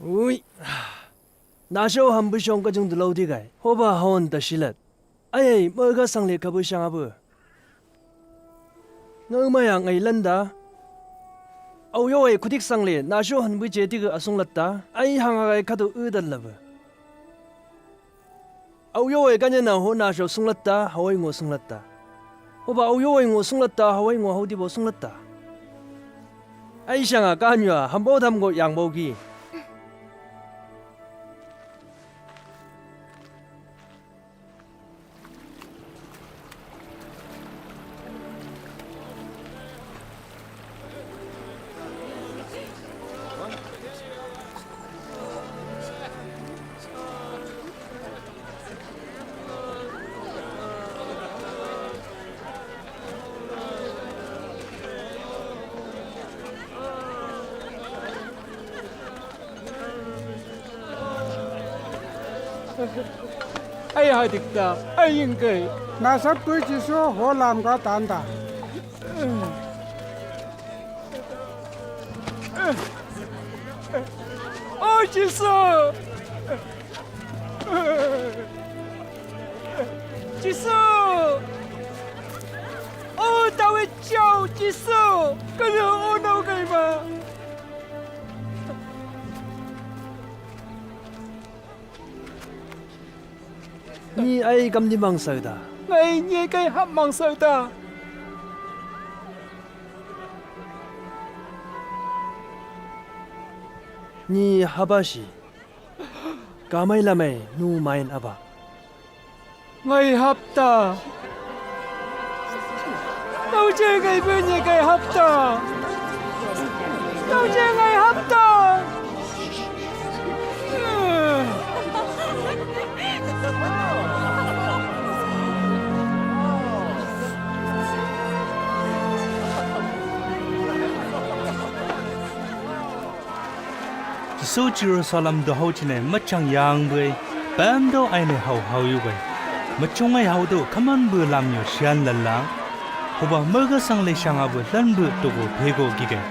Ui. Nasho hambu song kajung dulau di gai. Hoba hau an ta silat. Ai ai, maga sangli kabu sanga bu. Ngamai ang ai landa. Au yo ai kudik sangli, nasho hanbu je di ga asung latta. Ai hanga gai kadu u dal labu. Au yo ai kanya na ho nasho sunglatta, hawai ngo sunglatta. Hoba au yo ai ngo sunglatta, hawai ngo hau dibo sunglatta. Ai sanga kanya, hambau dam go yang bau gi. Ai hadik da, ai ingkai. Nasap kui Jisu ho lam ga tanda. O Jisu! Kalo onau kai ma. Ni ai kam ni mangsauta. Ngai ni kai hap mangsauta. Ni habasi. Kamai lamai nu main aba. Ngai hapta. Tau je ngai bene ngai hapta. Tau je ngai hapta. Jisu Jerusalem do hau cine machang yang bue, pando aine hau hau yu bue. Machungai hau do kaman bue lam yo sian lala. Hoba mega sang le sang abu lan bue togo pego gige.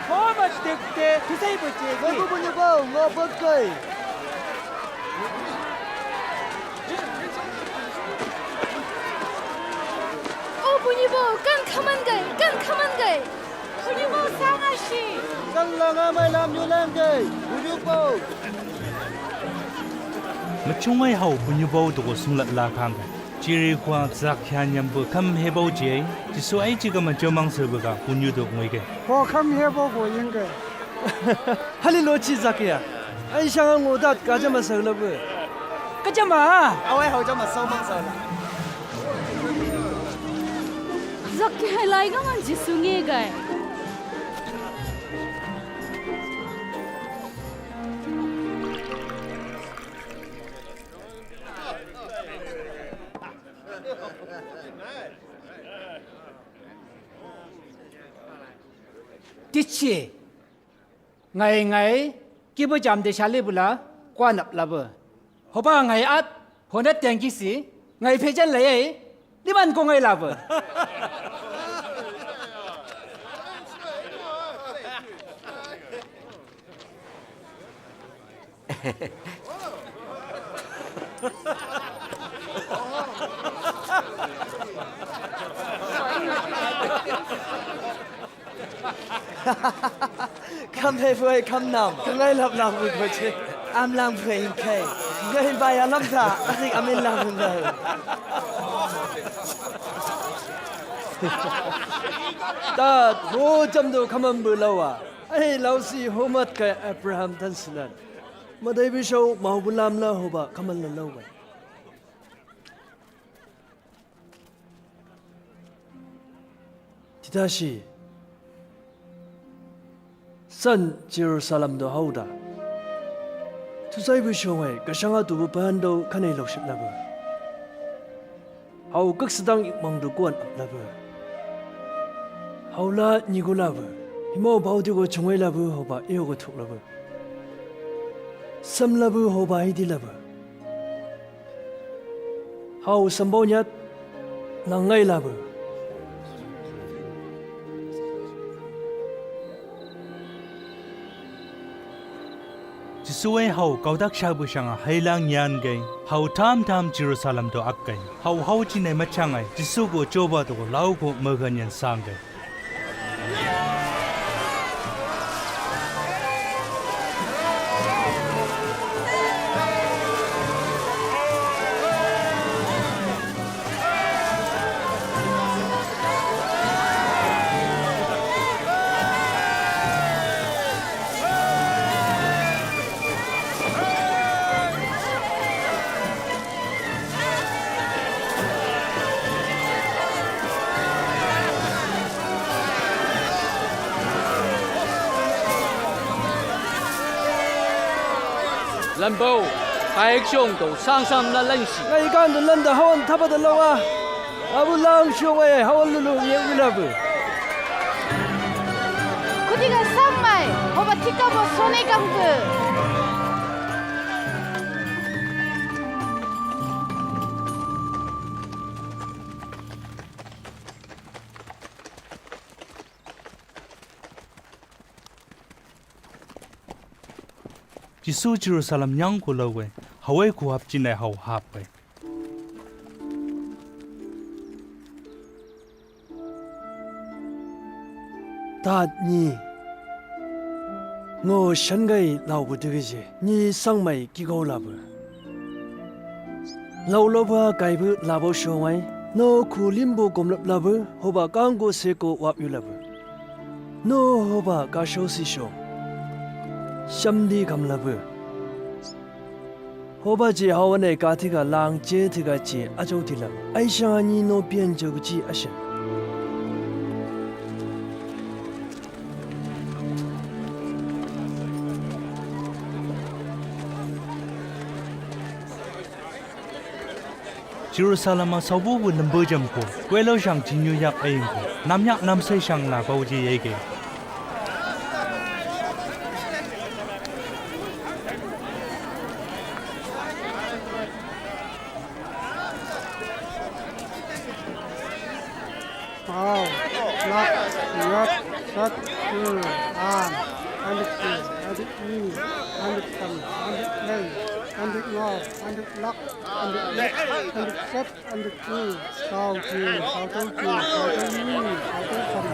Mama dekte tusai bue cegi. Mama bunyi bau, ngapa kai? O bunyi bau, kan kaman gai, kan kaman gai. Bunyi bau sangasi. Kan langa mai lam yulang gai, bunyi bau. Machungai hau bunyi bau togo sunglat lakang gai. Jiri kuang Zakia nyambu kam hebau je, Jisu ai jiga ma jomang sebuga bunyi do ngui gai. Ho kam hebau go yeng gai. Hali lo ci Zakia. Ai sanga ngo dat ka jama sau labu. Ka jama. Awai hau jama sau mang sau la. Zakia hai lai ga man Jisu nge gai. Tichi. Ngai ngai kibu jam de sali bula kuanap labu. Hoba ngai at hona tengkisi ngai fejan lai ai liman ko ngai labu. Kam hei fuai kam nam, kam ngai lap lap bui bui ce. Am lang fuai in kai. Ngai bai alam ta, asik amin lang bui ngai. Ta ho jam do kamam bu lawa. Ai lausi homat kai Abraham tan sinan. Madai bisau mau bulam la hoba kaman la lawa. Titasi san Jerusalem do hauda. Tusai bu songai kasanga tubu pando kanai lausip labu. Hau kak sedang ikmang do kuan ap labu. Hau la nigu labu. Himau bau digo chungai labu hoba io go tuk labu. Sam labu hoba hidi labu. Hau sambau nyat nang ngai labu. Jisu e hau kaudak sabu sanga hailang yan gai. Hau tam tam Jerusalem do ak gai. Hau hau cine machangai. Jisu go coba do lau go magan yan sang gai. Lambau, kaek song do sangsang na langsi. Ngai kan do landa hawan tapa da lawa. Abu lang song e hawan lulu ye ulabu. Kudiga samai, hoba tika bo sone gangbu. Jisu Jerusalem nyang ku lau e, hawai ku hap cine hau hap e. At ni. Ngo sangai laubu digi je. Ni sangmai kigo labu. Laulauba kaibu labo shongai. No kulimbo gomlap labu. Hoba kango seko wap yu labu. No hoba kasho sisho. Samdi kam labu. Hoba je hawane ka tiga lang je tiga je ajau tila. Aisha ni no pian jau ji asha. Jerusalem a saububu lembejam ko, kuelo shang jinyu yak aing ko, namyak namsai shang la bauji ege. Au, lak, yat, sat, tu, an, andik tu, andik ni, andik tam, andik lei, andik ngau, andik lak, andik yat, andik sat, andik ni, sau ki, sau tau ki, sau tau ni, sau tau tam.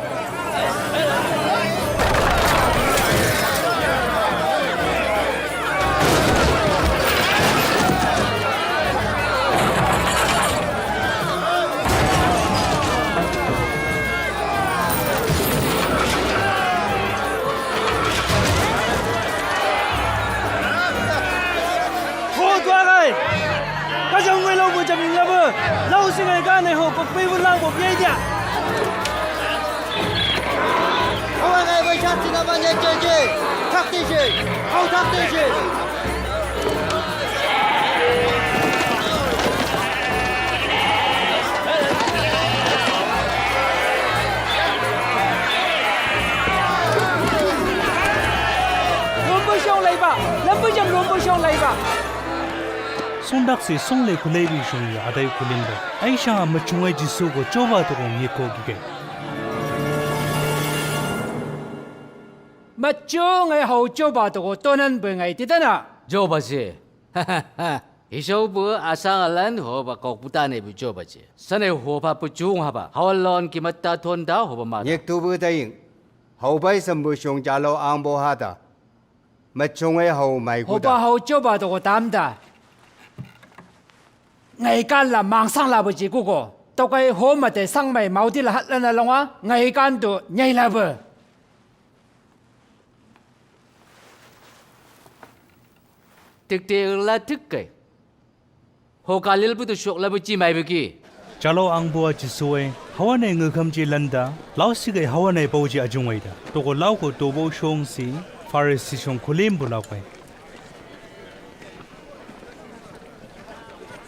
Ho tuagai! Kajau ngai lau mo jamin labu! Lau singai gane ho kok pei bu lang bo biai dia! Hawa ngai bai shat sina ba nyai jeje! Thak te je! Hau thak te je! Lombo shong laiba, lombo shong, lombo shong laiba. Sondak se song le kulei bi shong ya adai kulimba. Aisha machungai Jisu ko choba to ko ngeko gige. Machungai hau choba to ko tonan bengai titana. Joba se. Isau bu asang alan hoba kok butane bu joba je. Sane hoba bu jung haba. Hawalon ki mata tonda hoba mata. Nyek tu bu taing. Hau bai sambu shong jalo ang bo hata. Machungai hau mai kuda. Hoba hau joba to ko tamda. Ngai kan la mangsang la bu ji kuko. Tokai ho mate sang mai mauti la hatla na longa. Ngai kan tu nyai la bu. Tikti la tikkai. Ho Kalil butu shok la buti mai biki. Jalo ang bua Jisu e, hawane ngekam ji landa, lau sigai hawane bau ji ajungai da. Toko lau ko to bau shong si, Farisi shong kulim bu lau kai.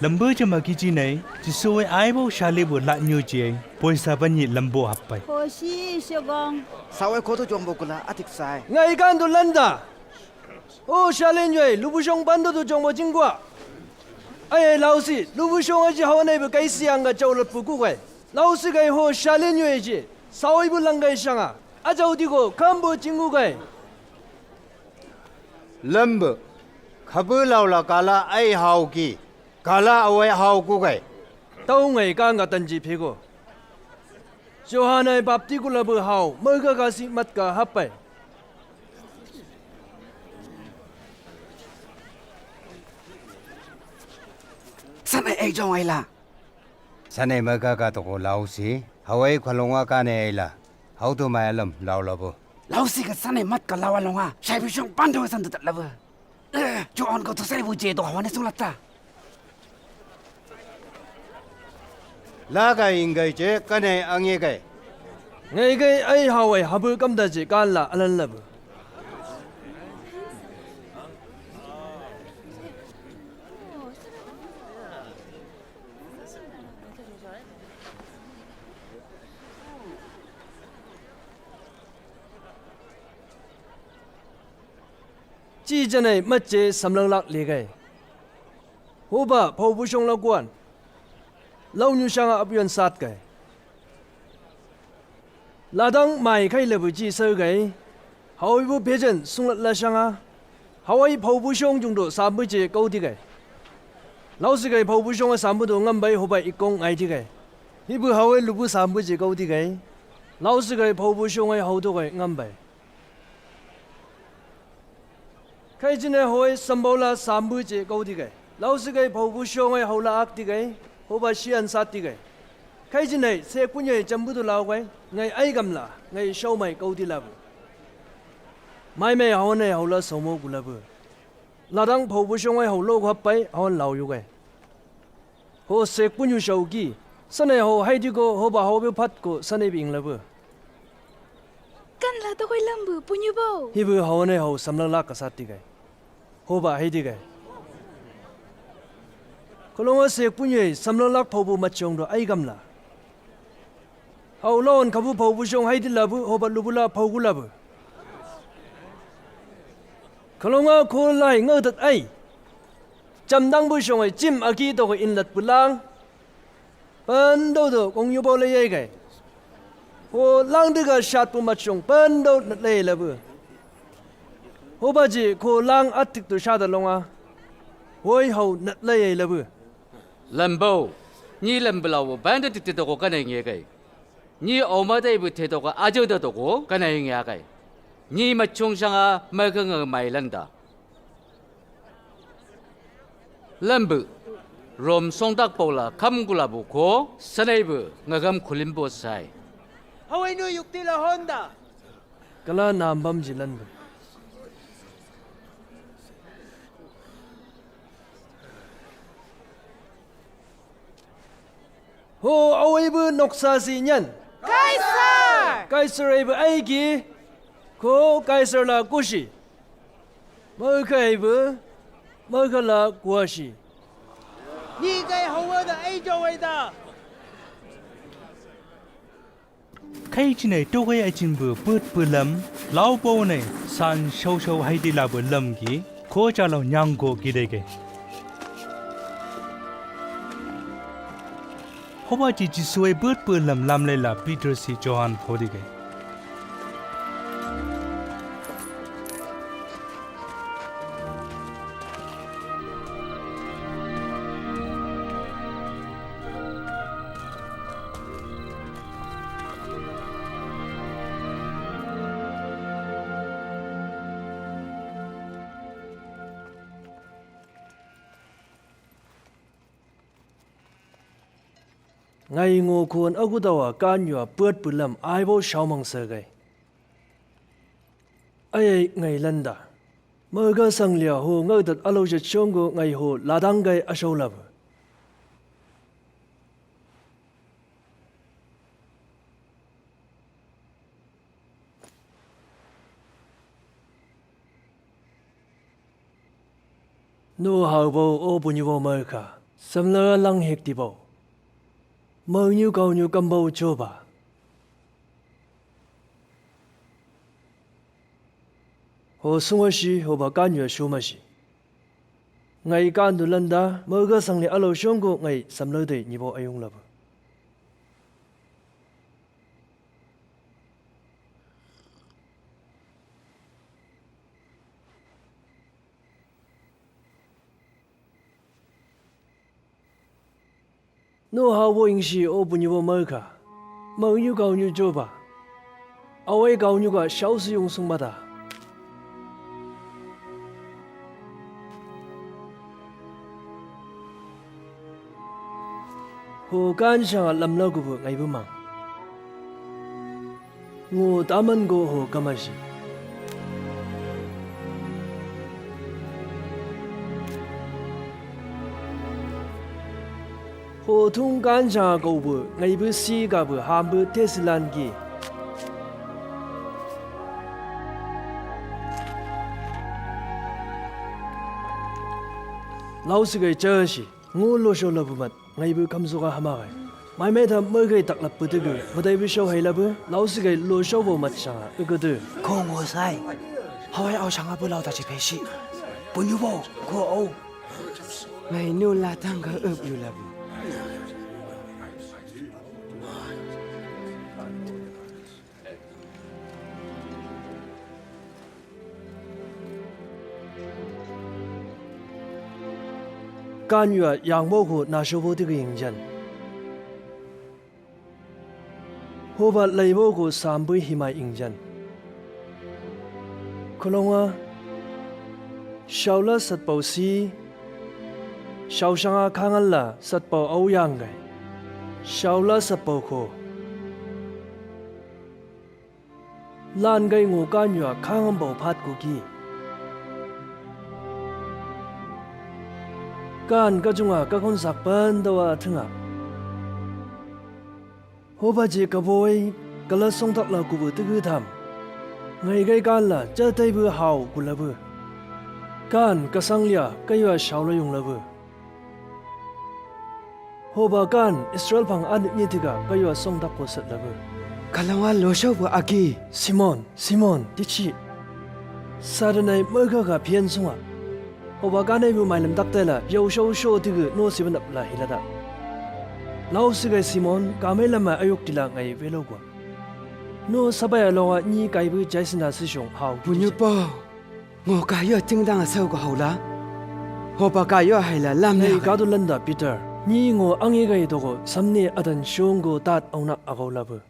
Lambu jama kiji nai, Jisu e ai bau shali bu la nyu ji ai, poisa bani lambu hapai. Kosi shogong. Sawe koto jombo kula atik sai. Ngai gandu landa. O shalen yoi, lubushong bando tu jong mo jingkwa. Ai, ai, lausi, lubushong aji hawanai be kaisi anga jau lepu kukai. Lausi kai ho shalen yoi ji, sawi bu langgai shanga, ajau diko, kambo jingkukai. Lembe, kabu laula kala ai hau ki, kala awai hau kukai. Tau ngai kanga tanji piko. Johanai bapti kula bu hau, mega kasi matka hapai. Sanai ai jong aila. Sanai mega ka toko lausi, hawai kalonga kane aila. Hau tu mai alam lau labu. Lausi ka sanai matka lau alonga, shai bishong bando san tu labu. Eh, John ko to sai bu je to hawane sung lata. Laga inggai je kane ange kai. Ngai gai ai hawai habu kamda je kala alan labu. Chi janai mache samlang lak legai. Hoba phau bushong laguan. Lau nyu shanga apion sat kai. Ladang mai kai lebu chi sau gai. Hawai bu pejen sunglat la shanga. Hawai phau bushong jung do sambu je kau di gai. Lau si gai phau bushong sambu do ngam bai hoba ikong ngai di gai. Hibu hawai lubu sambu je kau di gai. Laosi gai phau busong ai hau to gai ngam bai. Khaijinai hoi sambaula sambu je kau di gai. Laosi gai phau busong ai hau la ak di gai. Hoba sian sat di gai. Khaijinai se kunyai jambu tu lau gai. Ngai ai gamla. Ngai sau mai kau di labu. Mai mai hau nai hau la sau mo gu labu. Ladang phau busong ai hau lo gu hap pai hau lau yu gai. Ho se kunyu sau ki. Sanai ho hai di ko hoba hau be phat ko sanai bing labu. Kan la to koi lambu punyu bau. Hibu hau nai hau samlak lak ka sat di gai. Hoba hai di gai. Kolonga se kunyu ai samlak lak phau bu machong do ai gamla. Hau lawan kabu phau busong hai di labu hoba lubula phau gu labu. Kolonga ko lai ngau tat ai. Jamdang busong ai jim aki to ko inlat pulang. Pandau do kong yu bau le yai gai. Ho lang diga sat pu machong pandau nat le labu. Hoba ji ko lang atik tu sat alonga. Hoi hau nat le yai labu. Lambau, ni lambulau banda tik te to ko kanai nge gai. Ni au ma dai bu te to ko ajo da to ko kanai nge gai. Ni machong sanga ma ka ngai mai landa. Lambu, Rom songdak paula kam gulabu ko sanai bu ngagam kulimbo sai. Hawai nu yukti la honda. Kala nambam jilan bu. Ho awai bu noksa si nyan. Kaisar! Kaisar ai bu aiki. Ko Kaisar la kusi. Mauka ai bu. Mauka la kuasi. Ni kai hawa da ai jawai da. Khaijinai togai ai jin bu put bu lam, lau bau nai san sau sau hai di la bu lam gi, ko ja lau nyang go gi dege. Hoba ji Jisu ai put bu lam lam le la Peter si Johan ho dege. Ngai ngo kuan agu dawa kan yua put bu lam ai bau sau mang sa gai. Ai ai ngai landa. Mauka sang lia ho ngau dat alau jat song go ngai ho ladang gai asau labu. Nu hau bau o bunyi bau mauka. Samla lang hek di bau. Mau nyu kau nyu kam bau coba. Ho sunga si, ho ba kan yua suma si. Ngai kan du landa, mauka sang ni alau song go ngai samlau dei nyi bau ayung labu. Nu hau bo ingsi o bunyi bo mauka. Mau nyu kau nyu joba. Awai kau nyu ka sau si yung sung mata. Ho kan sanga lamlau kubu ngai bu mang. Ngu taman go ho kamasi. Ho thung kan sanga go bu ngai bu si ga bu ham bu tesilan gi. Lau si gai chasi. Ngu lo show labu mat, ngai bu kam zuga hama gai. Mai mai tham mai gai tak lap putu gu, madai bu show hai labu, lau si gai lo show bo mat sanga, ugudu. Ko ngo sai. Hawai au sanga bu lau ta chi pesi. Punyu bo, ko au. Ngai nu la tang ga up yu labu. Kan yua yang bo ko na shobo ti ging jan. Hoba laibau ko sambui himai ingjan. Kolonga, saula satpau si, sausanga kanganla satpau au yanggai. Saula satpau ko. Lan gai ngo kan yua kangambau phat ko ki. Kan kajunga kakon sak pandawa tengah. Hoba je kaboi, kala songtak la kubu tegu tham. Ngai gai kan la, jatai bu hau kulabu. Kan kasang lia, kayua saula yung labu. Hoba kan Israel pang an ni tiga kayua songtak ko set labu. Kalonga lo sau bu aki. Simon, Simon, tichi. Sadanai moga ga pian sunga. Hoba kanai bu mai lam dak tela, yau shau shau tigu no siban ap la hilada. Lau sigai Simon, kamai lama ayuk tila ngai velo gua. No sabaya longa ni kai bu jaisina sishong hau. Punyu po, ngo kayo tingdang asau ko haula. Hoba kayo haila lam. Hei, kadu landa, Peter. Ni ngo angi gai toko, samne adan shong go tat aunak agau labu.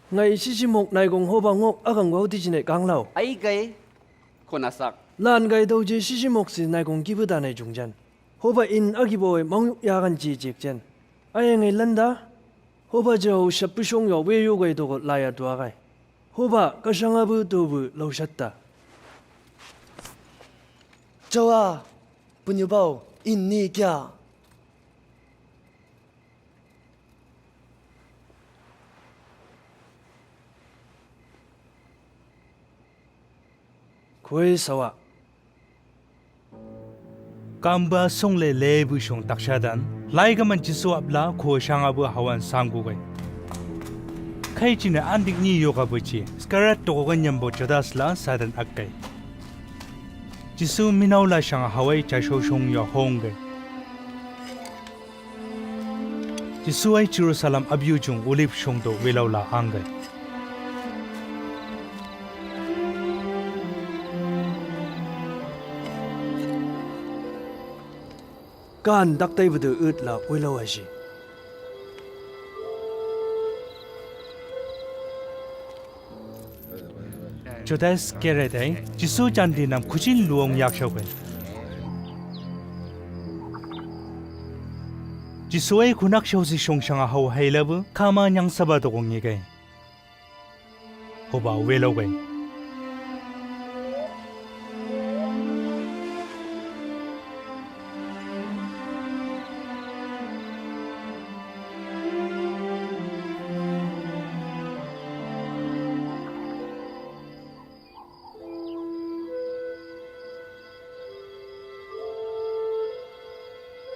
Ngai sisimok naigong hoba ngok agang gau tijine kanglau. Ai gai, konasak. Lan gai dau je sisimok si naigong kibu danai jungjan. Hoba in agi bawai manguk yagan jijik jen. Ai ngai landa. Hoba je hau shapusong yau we yu gai toko laya tua gai. Hoba kasanga bu tu bu lau shatta. Jawa, punyu bau, in ni kia. Koi sawa. Kamba song le lebu song taksadan. Lai gaman Jisu apla ko sanga bu hawan sanggu gai. Kai chine andik ni yoga buchi. Skarat toko ganyam bo Judas la sadan akkai. Jisu minau la sanga hawai chasho song yo hong gai. Jisu ai Jerusalem abiu jung ulip song do wilau la anggai. Kan daktai budu ut la wilau aji. Judas Iskariot ai, Jisu jandi nam kujin luong yak shau gai. Jisu ai kunak shau si song sanga hau hai labu, kama nyang saba toko ngi gai. Hoba wilau gai.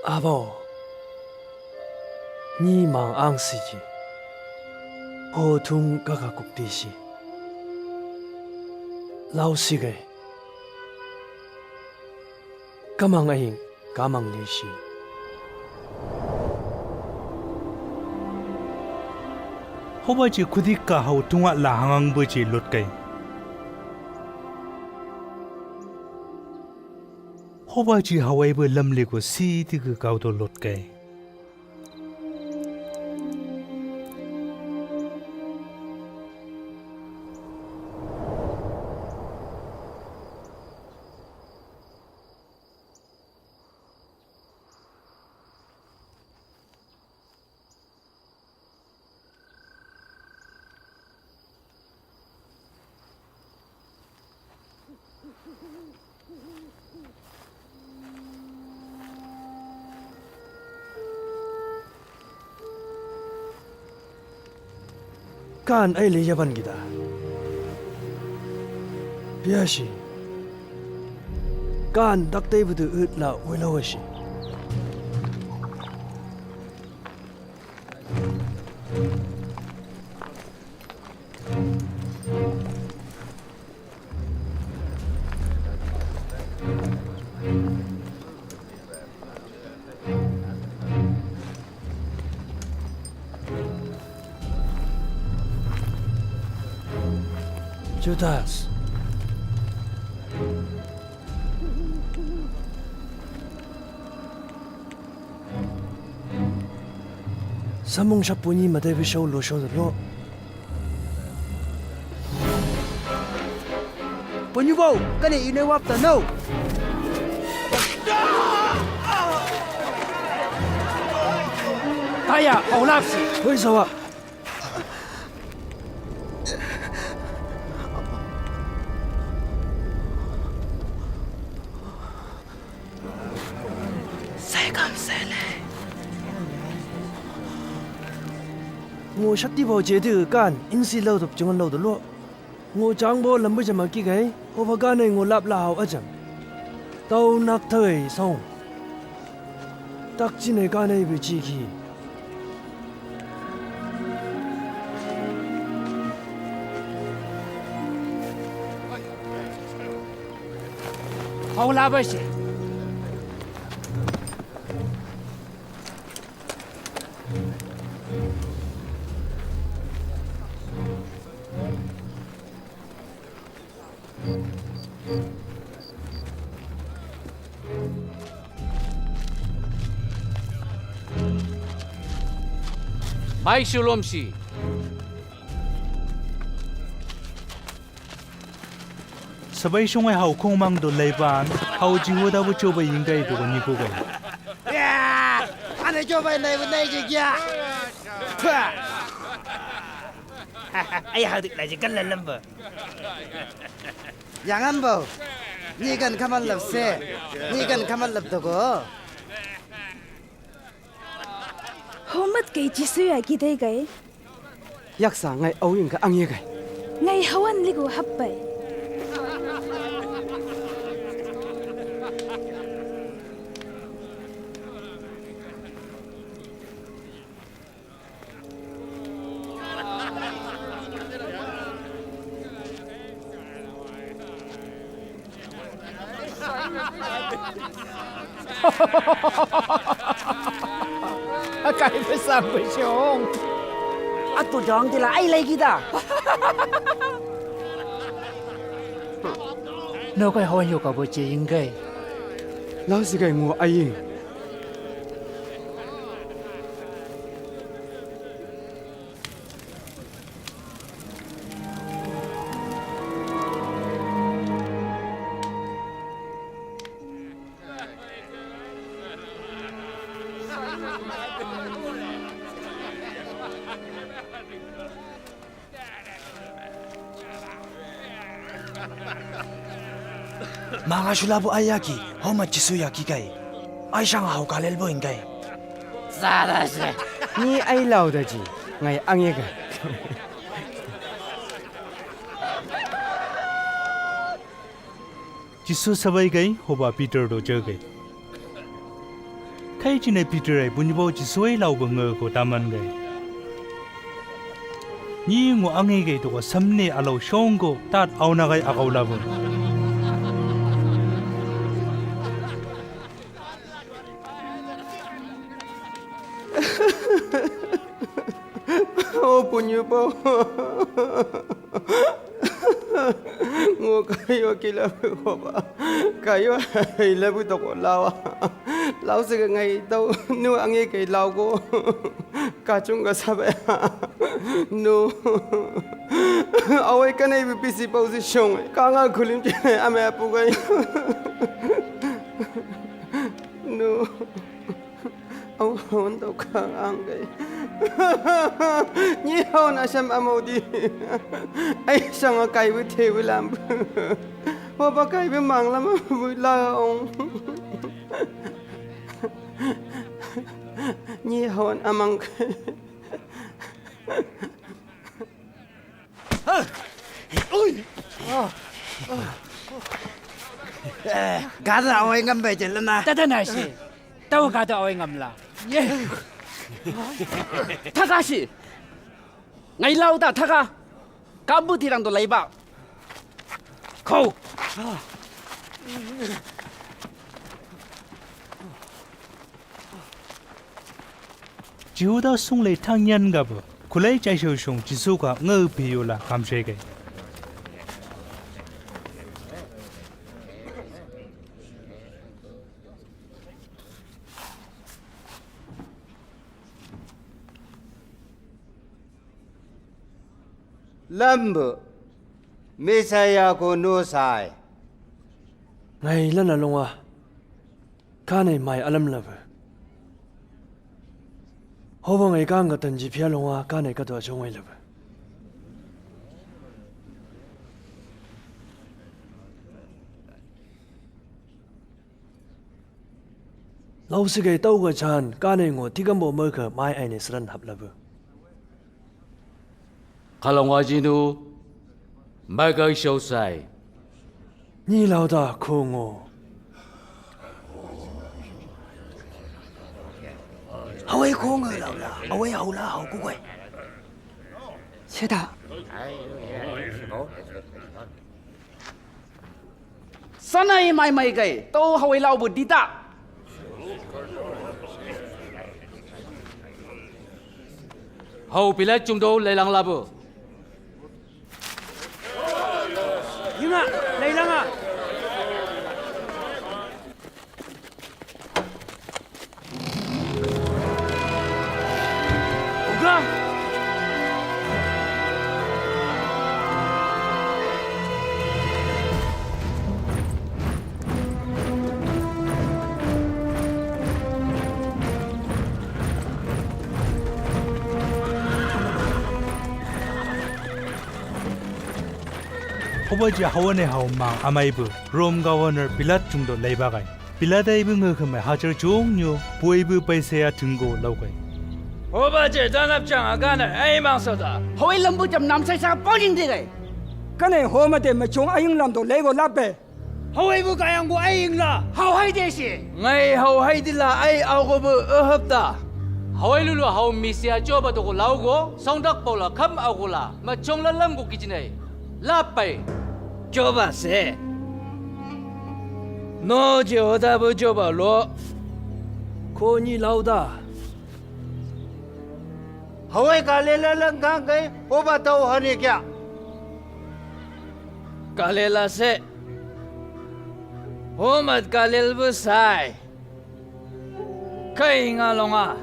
Abo, ni mang ang siji, ho tung kaka kukti si, lau sige, kamang aing, kamang lisi. Hoba ji kudik ka hau tunga la hangang bu ji lut kai. Hoba ji hawai bu lamli ku si tigu kau to lut kai. Kan ai le yaban gida. Biasi. Kan daktai budu ut la wela wasi. Judas. Samung sapuni mate bisau lo so lo. Punyubau, kane ine wap ta no. Kaya, paulapsi. Hoi sawa. Sai kam sele. Ngo shakti bau je de kan insi lau dop jangan lau dulu. Ngo jang bau lambu jama ki gai, hoba ganai ngo lap la hau ajam. Tau nak tawai saung. Tak cine ganai be ciki. Hau la ba se. Mai sulomsi. Sabai sungai hau kong mang do laiban, hau Jihuda bu coba ingkai do ni kukai. Ya, ane coba laiban nai je kia. Ai hau dik lai je kan lalam ba. Jangan bau. Ni kan kaman lap se. Ni kan kaman lap dogo. Homat kai Jisu ya gidai kai. Yaksa ngai au ing ka angi kai. Ngai hawan ligu happai. Akai pesan besong. Atu dong tila ai lagi dah. No kai hawan yo ka boce ingkai. Lau sikai ngo ai. Manga sulabu ai aki, homa Jisu ya ki kai. Ai sanga hau kalel bo ingkai. Sada se. Ni ai lau da ji, ngai ange kai. Jisu sabai kai, hoba Peter do jau kai. Kai cine Peter ai buni bau Jisu ai lau bengel ko taman kai. Ni ngo ange kai to ko samne alau song ko tat auna kai akau labu. O punyu po. Ngo kayo kila ko ba. Kayo ai labu to ko lawa. Lau se ngai tau nu ange kai lau ko. Kachung ka sabe. No. Awai kanai bi pisi pau si shong. Kanga kulim je ame apu kai. No. Au hon to kang ang kai. Ni hon asam amau di. Ai sanga kai bi te bi lam. Hoba kai bi mang lam bu la ong. Ni hon amang kai. Ui. Gada awai ngam bai je lana. Tata nasi. Tau gada awai ngam la. Ye. Takashi. Ngai lau da taka. Kambu tirang do laiba. Kau. Jihuda sung lei tang yan gabo, kulai chai shau shung Jisu ka ngau piyu la kam shai kai. Lambu, Mesaia ko no sai. Ngai lana longa, kanai mai alam labu. Hoba ngai kang katan jipia longa, kanai katua jongai labu. Lau sigai tau ka chan, kanai ngo, tikambo merka mai aine seran hap labu. Kalonga jinu, merka isau sai. Ni lauda kongo. Hawai kongo laula, hawai haula hau kukwai. Seda. Sana i mai mai kai, tau hawai lau bu dita. Hau Pilat jung do lailang labu. Yunga, lailang a. Hoba je hawane hau mang amai bu Rome governor Pilat jung do laiba kai. Pilat ai bu ngu kemai hajar jung nyo, boi bu paisea tunggo lau kai. Hoba je danap jang agana ai mang soda. Hawai lambu jam nam sai sa pauling de kai. Kanai homa de machung ayung lam do laigo lape. Hawai bu kayang gu ai ingla. Hau hai desi. Ngai hau hai dila ai au go bu ehep da. Hawai lulu hau misia joba do go lau go, songdak paula kam au go la, machung la lam go kijinai. Lapai. Joba se. No je hoda bu joba lo. Ko ni lauda. Hawai Kalela lang kang kai, hoba tau hane kya. Kalela se. Homat Kalel bu sai. Kai nga longa.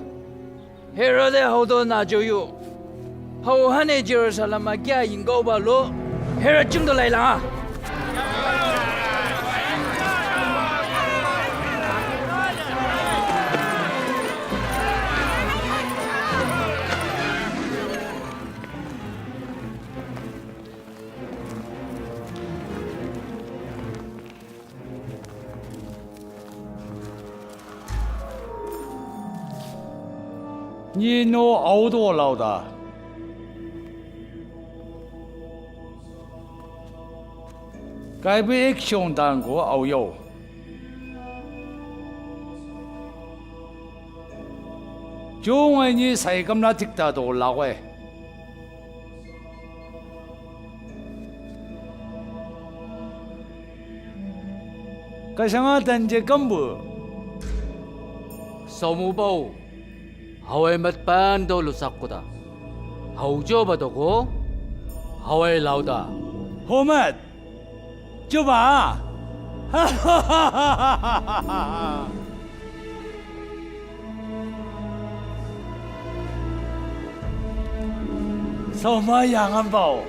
Herode hau do na joyu. Hau hane Jerusalem a kya ingau ba lo. Herod jung do lailang a. Ni no au do lauda. Kai bu action dan go au yo. Jung ai ni sai kam na tik ta do lau e. Kasanga dan je kambu. Samu bau. Hawai mat pan do lusak kuda. Hau joba do go. Hawai lauda. Homat. Joba. Sauma yang ambau.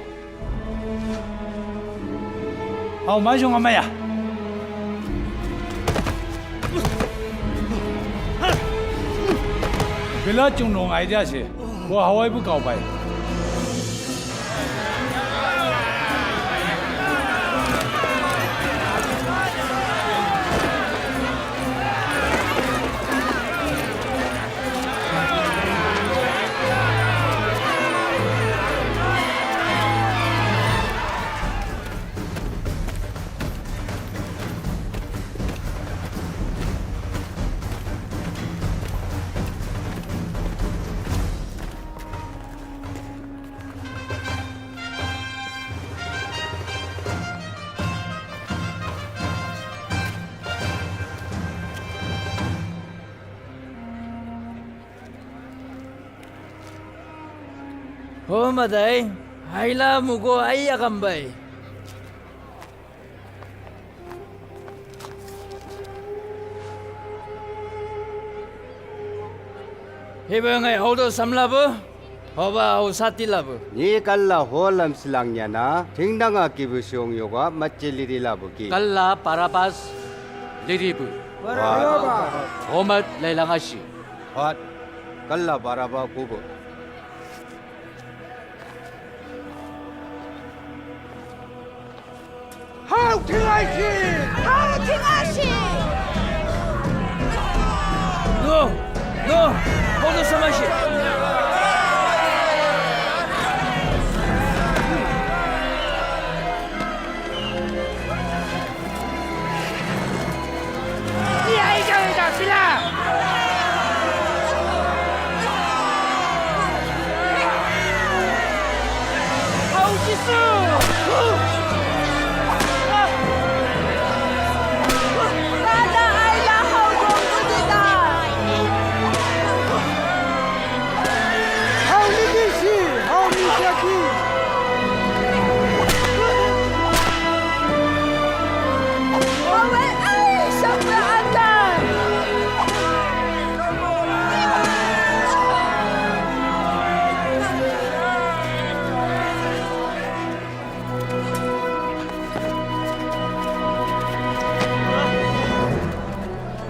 Au mai jong amaya. Bela jong nong idea se. Wa hawai bu kau bai. Ho madai, haila mugo ai akambai. Hebe ngai hau do samla bo? Hoba hau sati labu. Ni kalla holam silang yana, tingdanga kibu siong yoga mace lidi labu ki. Kalla Barabas lidi bu. Barabas. Homat lailangasi. Hat. Kalla Baraba kubu. Hau tingasi! Hau tingasi! No! No! Hono samasi! Ia, ika, ika, sila! Hau Jisu! Sada ai la hau dong kutita. Hau ni bisi, hau ni jaki. Hau e, ai, sampai akan.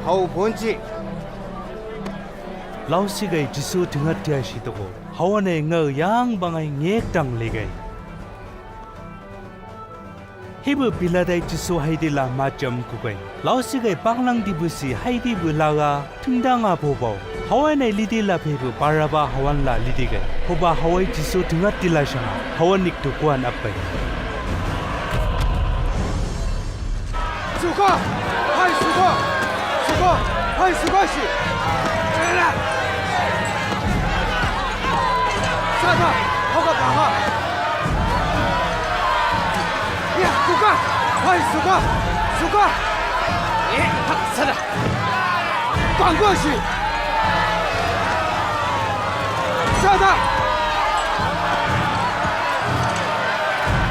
Hau bonsi. Lausigai Jisu tingat tiasi toko. Hau anai ngau yang bangai ngek tang legai. Hibu Pilat ai Jisu haidi la majam kugai. Lausigai panglang dibusi haidi bu laga tingdanga bobau. Hau anai lidi la pebu Baraba hau an la lidi gai. Hoba hau ai Jisu tingat tila sanga. Hau an nik tukuan apai. Suka! Hai suka! Suka! Hai suka si! Sada! Hoka banga! Ia, suka! Hai suka! Suka! Eh, ha, sada! Bangkuasi! Sada!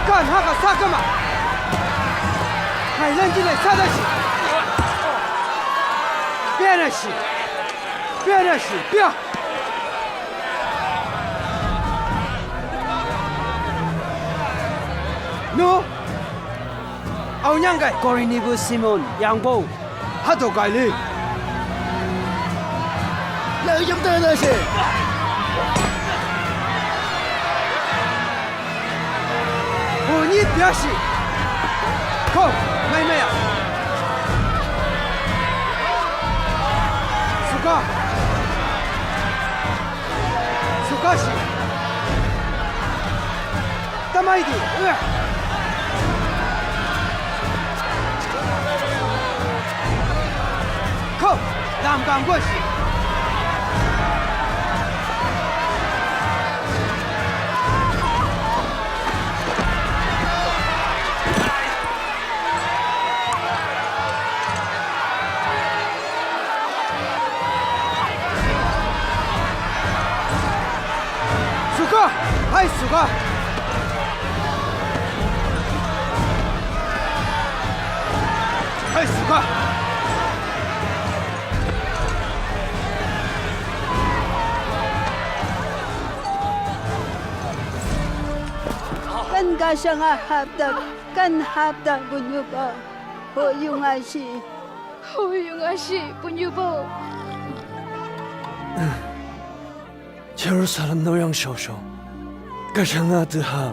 Kan haka sakama! Hai lanjilai sada si! Bena si! Bena si! Bia! No? Au nyanggai. Korini bu Simon, yang bou. Hato kaili. Lau jam tana se. Buni biasi. Ko, mai mai ya. Suka. Suka si. Tamaidi. Ko, lam gam gosi. Suka! Hai suka! Hai suka! Kan gasang a haptak, kan haptak bunyuba. Ho yung asi. Ho yung asi bunyuba. Jerusalem no yang shosho. Kashanga tu ha.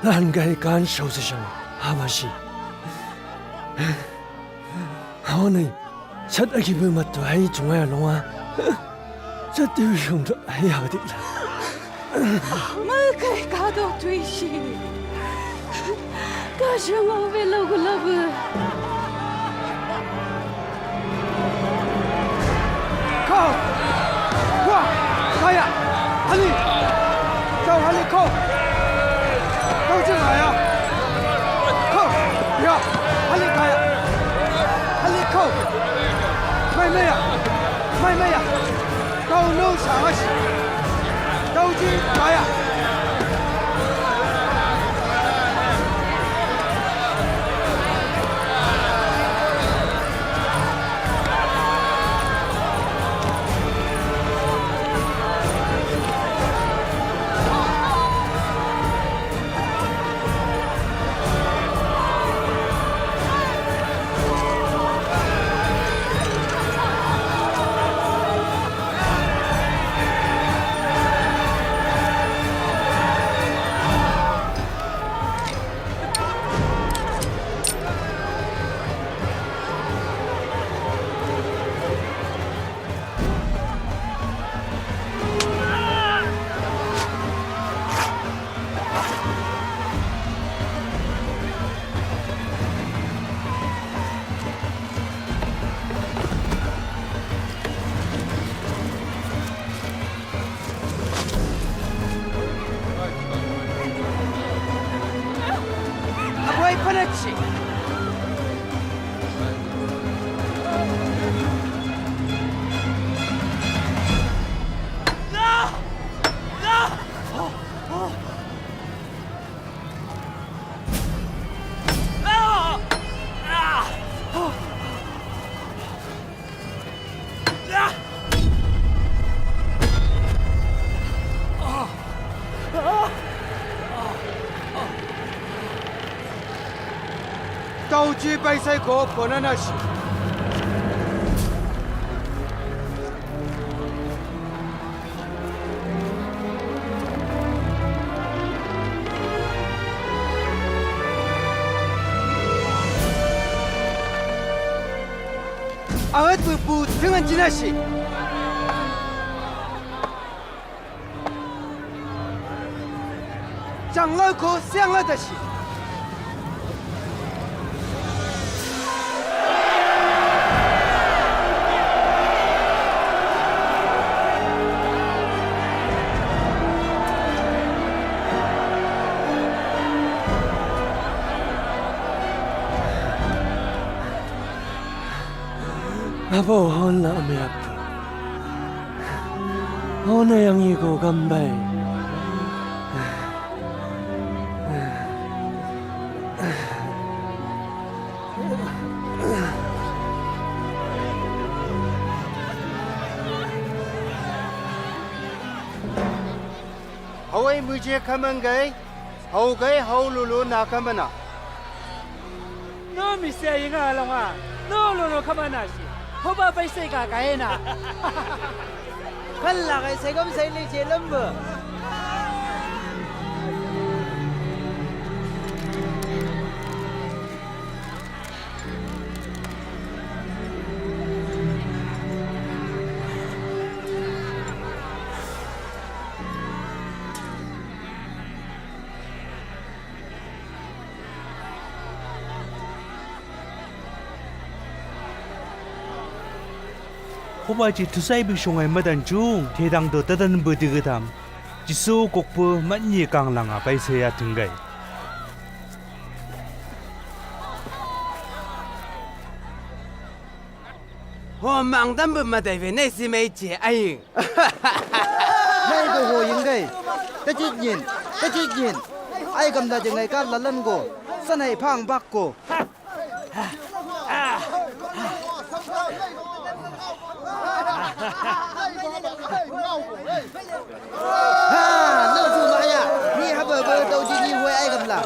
Lan gai kan shosho shang. Habasi. Hawani. Sat aki bu matu hai chungai longa. Sat tu shung tu hai hawadik la. Makai kado tuisi. Kasang au belo gulabu. Kau. Wah. Kaya. Hali. Kau hali kau. Kau jangan ya. Kau. Ya. Hali kaya. Hali kau. Mai mai ya. Mai mai ya. Tau no sawas. Tau ji kaya. Panachi. Tauchi paisai ko ponanashi. Awet bu bu dengan jinasi. Changlau ko siang la dasi. Abo hon la ame apu. Hona yang iko gambai. Hawai muje kaman gai, hau gai hau lulu na kamana. No misia inga alonga, no lulu kamana si. Hoba bai sai ka kaena. Kalla gai sai gam sai le je lambu. Hoba ji tusai bi sungai madan jung, tedang do tadan bu digitam. Jisu kokpu manyi kang langa paisaya tinggai. Ho mang dam bu madai ve nei si mai che ai. Nei ko ho yinggai. Tajit nyin, tajit nyin. Ai gam da jengai ka lalan go. Sanai phang bak ko. Ha, nau tu maya. Ni haba ba tau ji ni huai ai gam la.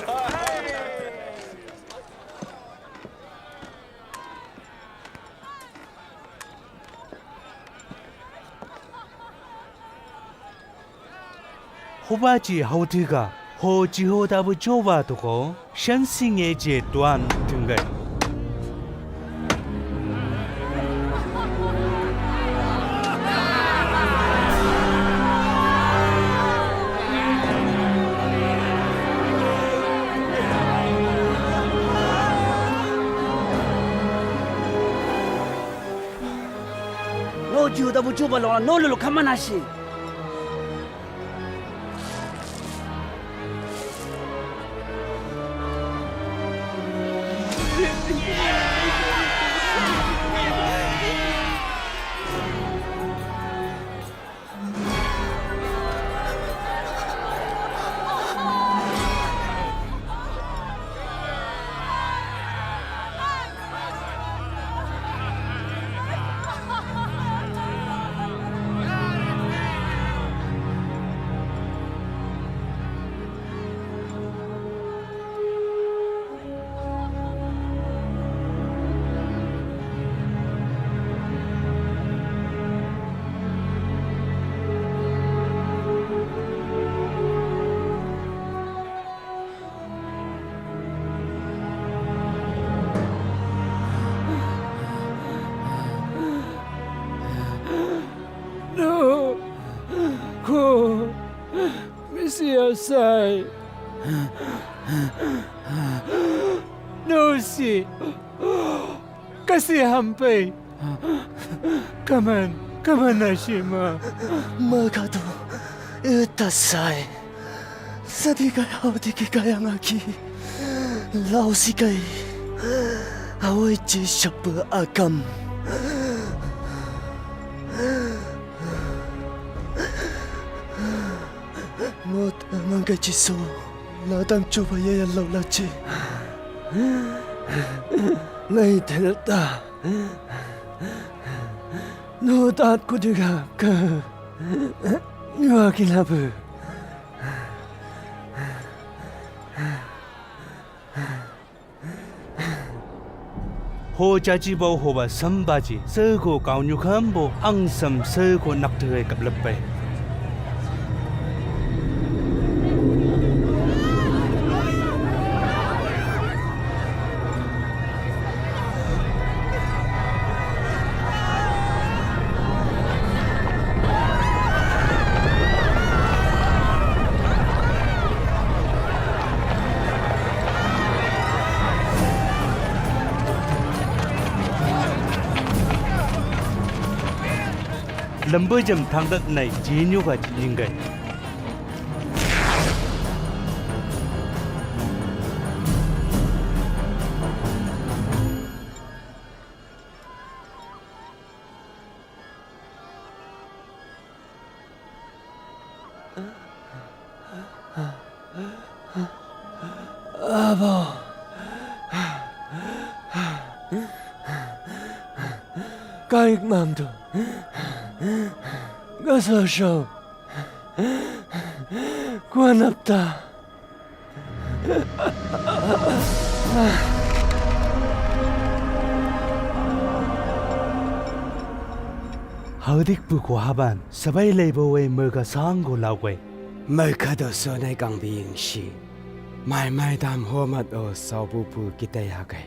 Hoba ji hau tiga, ho ji ho dabu joba toko, shan singe je tuan tunggai. No Jihuda bu Juba lo no lulu kamana si. No, ko, Mesia sai. No si. Kasi hampai. Kaman, kaman na sima. Magadu, ita sai. Sadikai hau diki kayangaki. Lausikai, awai ci sapa akam. Ngot mangkai ci so, ladang coba ya ya lau laci. Ngai telta. Ngot at kudiga ke. Nua kilabu. Ho caci bau hoba sambaci, seuko kau nyukambo, angsam seuko naktehe kaplep bai. Lambujam thangdat nai jinyo ga jinggai. Abo. Kaik mamdu. Gasasho. Kuanapta. Haudikpu ko haban, sabai leibo wei merga sanggo lauwei. Merga do so nai kang bing si. Mai mai dam homat o saububu kitai hagai.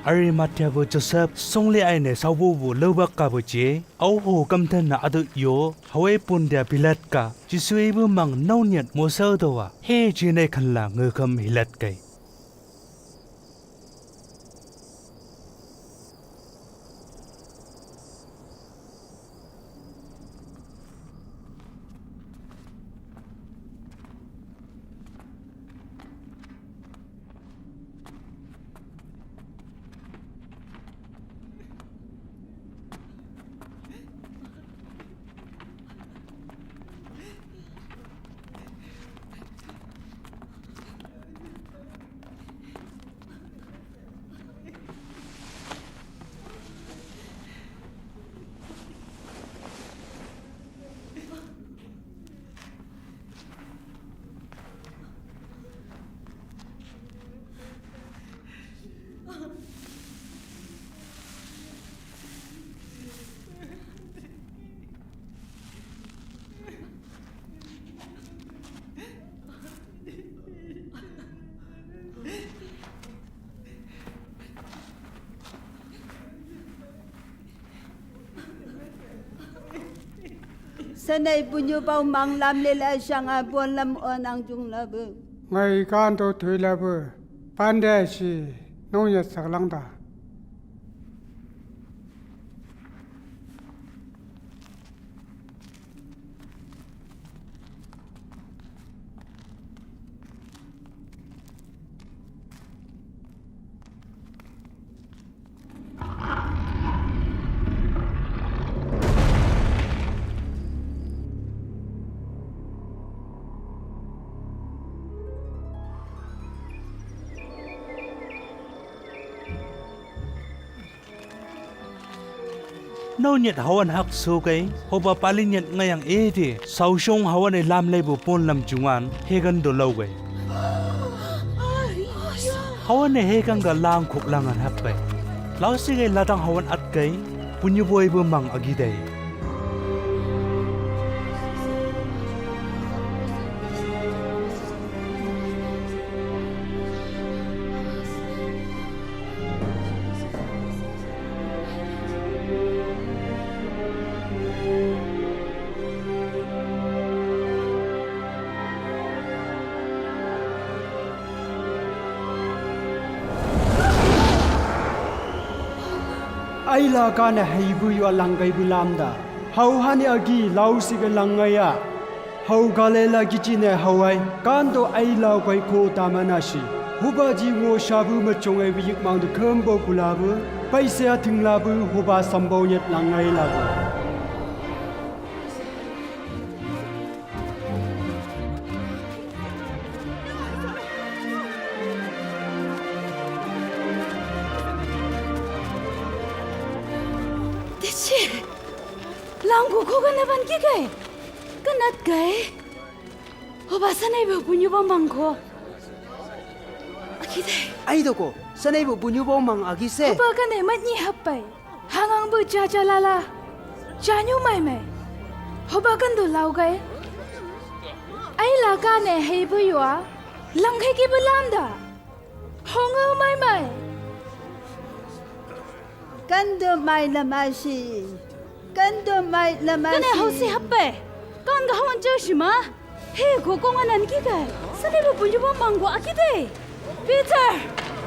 Arimatia bo Joseph, songli aine saububu laubak ka bo je, au ho kamtan na adu yo, hawai pun dia bilat ka, Jisu ibu mang nauniat mo sau doa, he jine kan la ngekam hilat kai. Sanai bunyu bau mang lam lela sanga bon lam onang jung labu. Ngai kan to thui labu. Pande si nong ya saklang da. Nau nyet hawan hak so kai, hoba pali nyet ngayang ede, sau song hawan e lam lebo pon lam jungan, hegan do lau kai. Hawan e hegan ga lang kok langan hak kai. Lau si kai ladang hawan at kai, punyu boi bo mang agi dai. Ai la kana hei bu yo lang kai bu lam da. Hau hane agi lau si ga langai a. Hau Galili giti ne hau ai, kando ai lau gai ko tamana si. Hoba di ngo sabu ma chong ai wi yik mang du kembo kulabu, pai se a ting labu, hoba sambau nyet langai labu. Dechi, langku ko gana ban ki gai, ganat gai. Hoba sanai bo bunyu bang bang ko. Akide. Ai do ko, sanai bo bunyu bang bang agi se. Hoba gane mat ni hapai. Hangang bu ja ja la la. Ja nyu mai mai. Hoba kan do lau gai. Ai la gane hei bu yua. Lang hei ki bu lam da. Hong au mai mai. Kan do mai lam asi. Kan do mai lam asi. Gane hau si hapai. Kan ga hau an ja si ma. He, ko kong anan ki kai. Sani bu bunyu bang bang ko akide. Peter,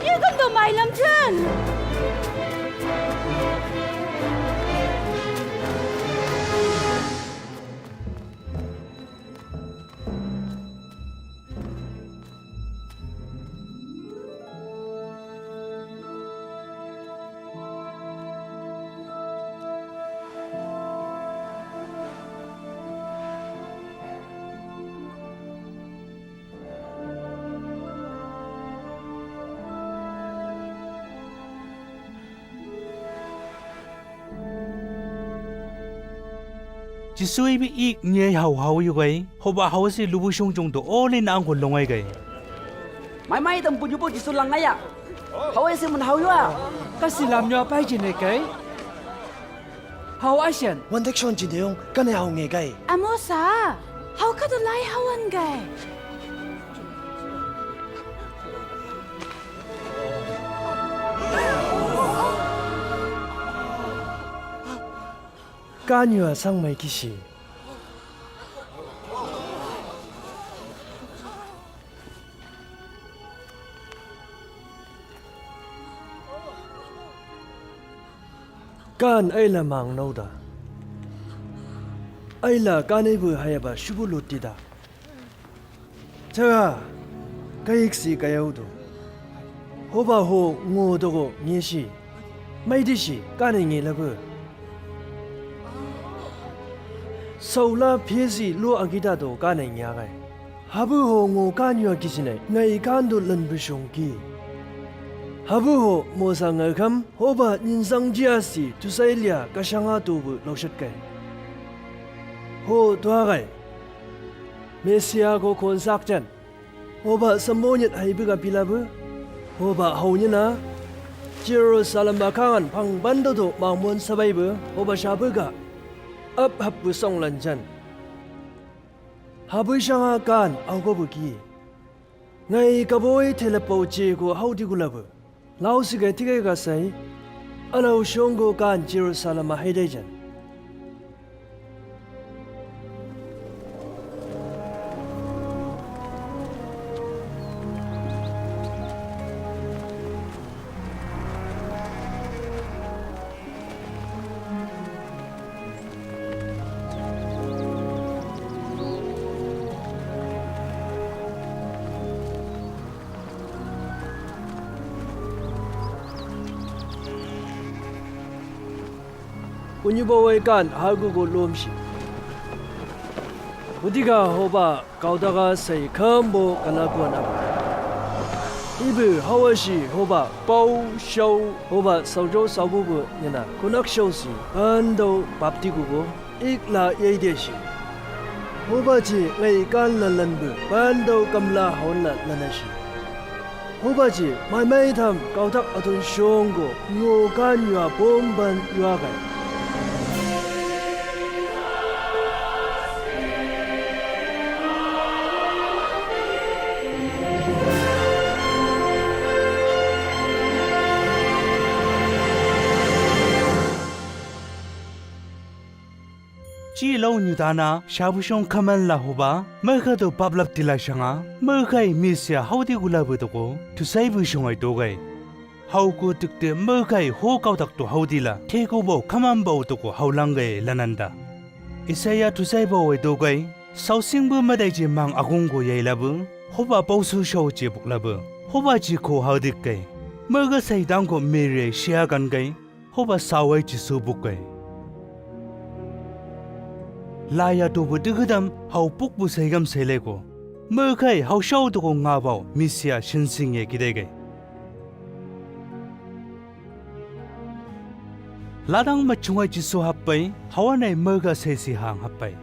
ye kan do mai lam jan. Jisu ibi ik ni ai hau hau yu gai, hoba hau si lubu shong shong do oli na angko longai gai. Mai mai dam bunyu bo Jisu langai a. Hau ese mun hau yu a. Kasi lam yu a pai jine kai. Hau asian. Wan dek shon jine yong, kane hau nge gai. Amosa, hau kado lai hau an gai. Kan yu a sang mai kisi. Kan ai la mang nau da. Ai la kan ai bu hai ba subu luti da. Chaga, kai iksi kai au do. Hoba ho ngo dogo ngesi. Mai disi, kane nge labu. Saula pesi lo agita do kane nge agai. Habu ho ngo kan yu a kisinai, ngai kan do lan bu shong ki. Habu ho mo sa ngai kam, hoba ninsang jia si, tusai lia, kasanga tu bu, laushat kai. Ho, tua gai. Mesia ko kon sak jan. Hoba sambonyet hai biga pilabu. Hoba hau nyena. Jerusalem a kangan pang bando do mamon sabai bu. Hoba shabuga. Ap hap bu song lanjan. Habu shanga kan au go buki. Ngai kaboi telepau che go hau di gulabu. Lau sigai tigai ga sai, alau shongo kan Jerusalem a haidai jan. Kunyu bawai kan hagu go lomsi. Budiga hoba kaudaga sai kambo kalaguan abu. Ibu hawasi hoba pau shau hoba saujau saububu nina kunak shausi andau bapti gugo. Ikla iai desi. Hoba chi ngai kan lalan bu, bandau kamla haun la lanasi. Hoba chi, mai mai tham, kautak atun shongo, ngo kan yua bomban yua gai. Chi lau nyutana, shabushong kaman la hoba, maka do pablap tila shanga, maka i misia haudi gulabu toko, tusai bushong ai togai. Hau ku tukte maka i ho kautak to haudi la, teko bau kaman bau toko hau langgai lananda. Isaia tusaibau ai dogai, sausingbu madaiji mang agung go yailabeu, hoba bausu sau je buklabeu, hoba ji ko haudikkai. Meuga sai dangko Meri ai sia gangai, hoba sau ai Jisu bukkai. Laya dobu digidam hau bukbu saigam saileko. Meugai hau sau dogo ngabau Misia sinsinge kidaigai. Ladang machungai Jisu happai, hauanai meuga saisi hang happai.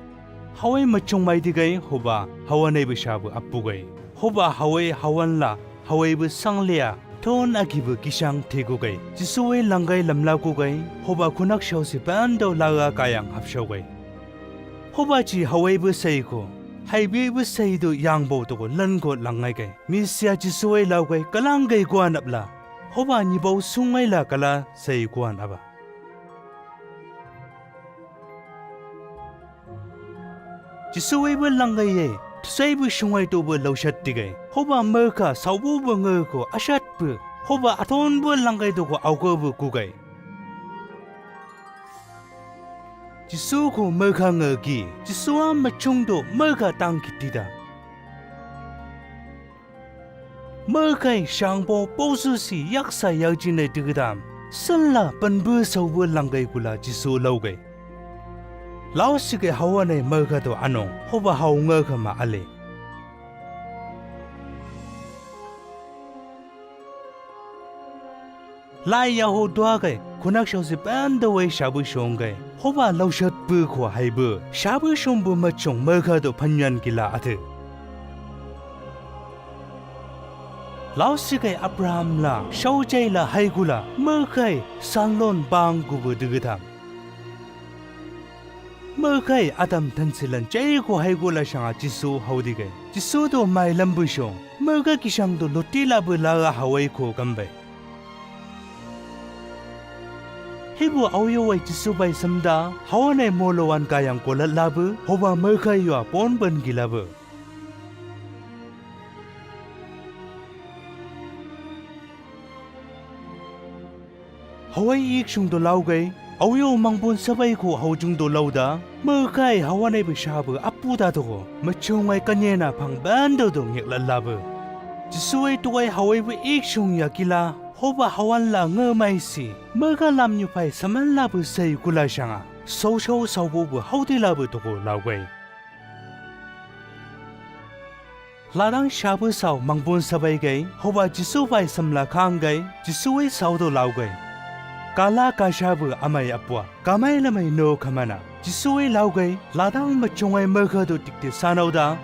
Hauai machung maidigai hoba hauanai be sabu apugai. Hoba hauai hauanla, hauai be sanglea, ton agibu kisang tegugai. Jisu ai langgai lamlakugai, hoba kunak sausi bando laga kayang hapsaugai. Hoba ji hauai be saiko, haibe be saido yangbau dogo lango langaigai. Misia Jisu ai laugai kalanggai guan apla. Hoba nibau sungai la kala sai guan aba. Jisu ai be langgai e, tusai be sungai dobu lausat digai. Hoba meuga saubu be ngeuko asat be. Hoba aton be langgai dogo augo be kugai. Jisu ko meuga ngegi, Jisu a machung do meuga tangkitida. Meugai sangbau baususi yaksa yaujinai digidam. Sella penbu saubu langgai gula Jisu laugai. Lausigai hauanai meuga do anong, hoba hau ngeuga ma ale. Lai yaho duagai, kunak sausi bando wai sabu songgai. Hoba lausat be ko haibe, sabu sombu machung meuga do panyan gila ate. Lausigai Abraham la, saujai la haigula, meugai, sanlon bang gubu digidam. Meugai Adam tansilan jaigo haigula sanga Jisu haudigai. Jisu do mai lambu song, meuga kisang do loti labu laga hauai ko gambai. Hibu auyo wai Jisu bai samda, hauanai molo wan gayang golat labu, hoba meugai yua bon ban gilabu. Hauai iksung do laugai, auyo mangbun sabai ko haujung do lauda, meugai hauanai be sabu apuda dogo, machungai kanyena pang bando do ngek lalabu. Jisu ai tugai hauai be iksung ya gila, hoba hauanla ngemaisi, meuga lamnyupai saman labu sai gula sanga, sausau saububu haudi labu dogo laugai. Ladang sabu sau mangbun sabai gai, hoba Jisu bai samla kanggai, Jisu ai sau do laugai. Kala kasabu amai apua, kamai lamai no kamana. Jisu ai laugai, ladang machungai meuga do dikte sanauda,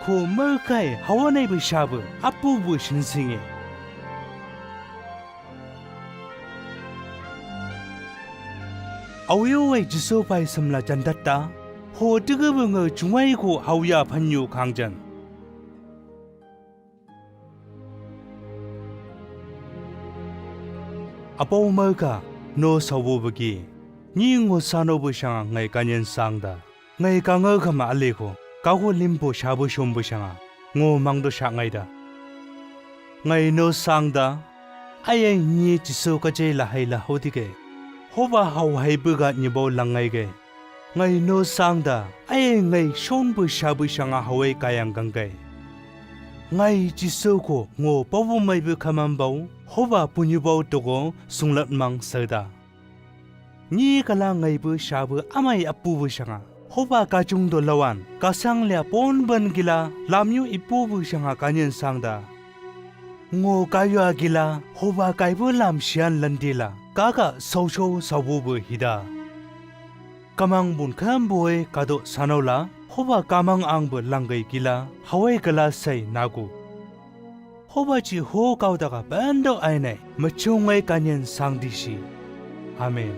ko meugai hauanai be sabu, apubu sinsinge. Auyo ai Jisu bai samla jandatta, ho digubunga chungai ko hauya panyu kangjan. Apau meuga, no saububugi, ni ngo sanobu sanga ngai kanyan sangda. Ngai kangau kama aleko, kago limbo sabu sombu sanga, ngo mangdo sangaida. Ngai no sangda, ayai ni Jisu kajai lahai la haudige. Hoba hau haibuga nibau langaige. Ngai no sangda, ayai ngai sombu sabu sanga hauai kayang ganggai. Ngai Jisu ko ngo pabu maibu kamambau, hoba punibau togo sunglat mang sauda. Ni kala ngaibu sabu amai apubu sanga. Hoba kajung do lawan, kasang lea pon ban gila, lamyu ipubu sanga kanyan sangda. Ngo kayua gila, hoba kaibu lam sian landila, kaga sausau saububu hida. Kamang bun kambu e kado sanaula, hoba kamang angbu langgai gila, hauai gala sai nagu. Hoba ji ho kau daga bando ainai, machungai kanyan sangdisi. Amen.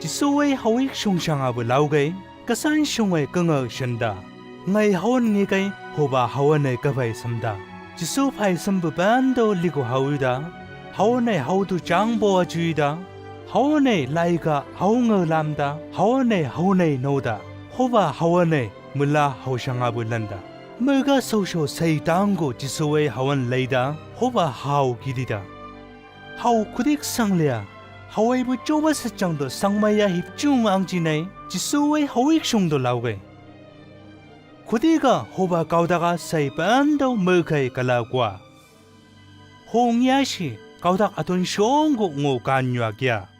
Jisu ai hauik sung sanga bu laugai, kasan sungai kangau senda. Ngai haun ngikai, hoba haun ai kabai samda. Jisu bai sambu bando liku hauida, haun ai hautu jangbo ajuida, haun ai laika haungau lamda, haun ai haun ai nauda, hoba haun ai mula hau sanga bu landa. Mega sausau sai tango Jisu ai haun laida, hoba hau gidida. Hau kudik sang lea, Hawaibo Joba sejang do sangmaia hipjung angji nai, Jisu ai hawik sung do laugai. Kudi ga hoba kau daga sai pando mekai kala gua. Hong yasi kau dak aton songgo ngo kan yua gia.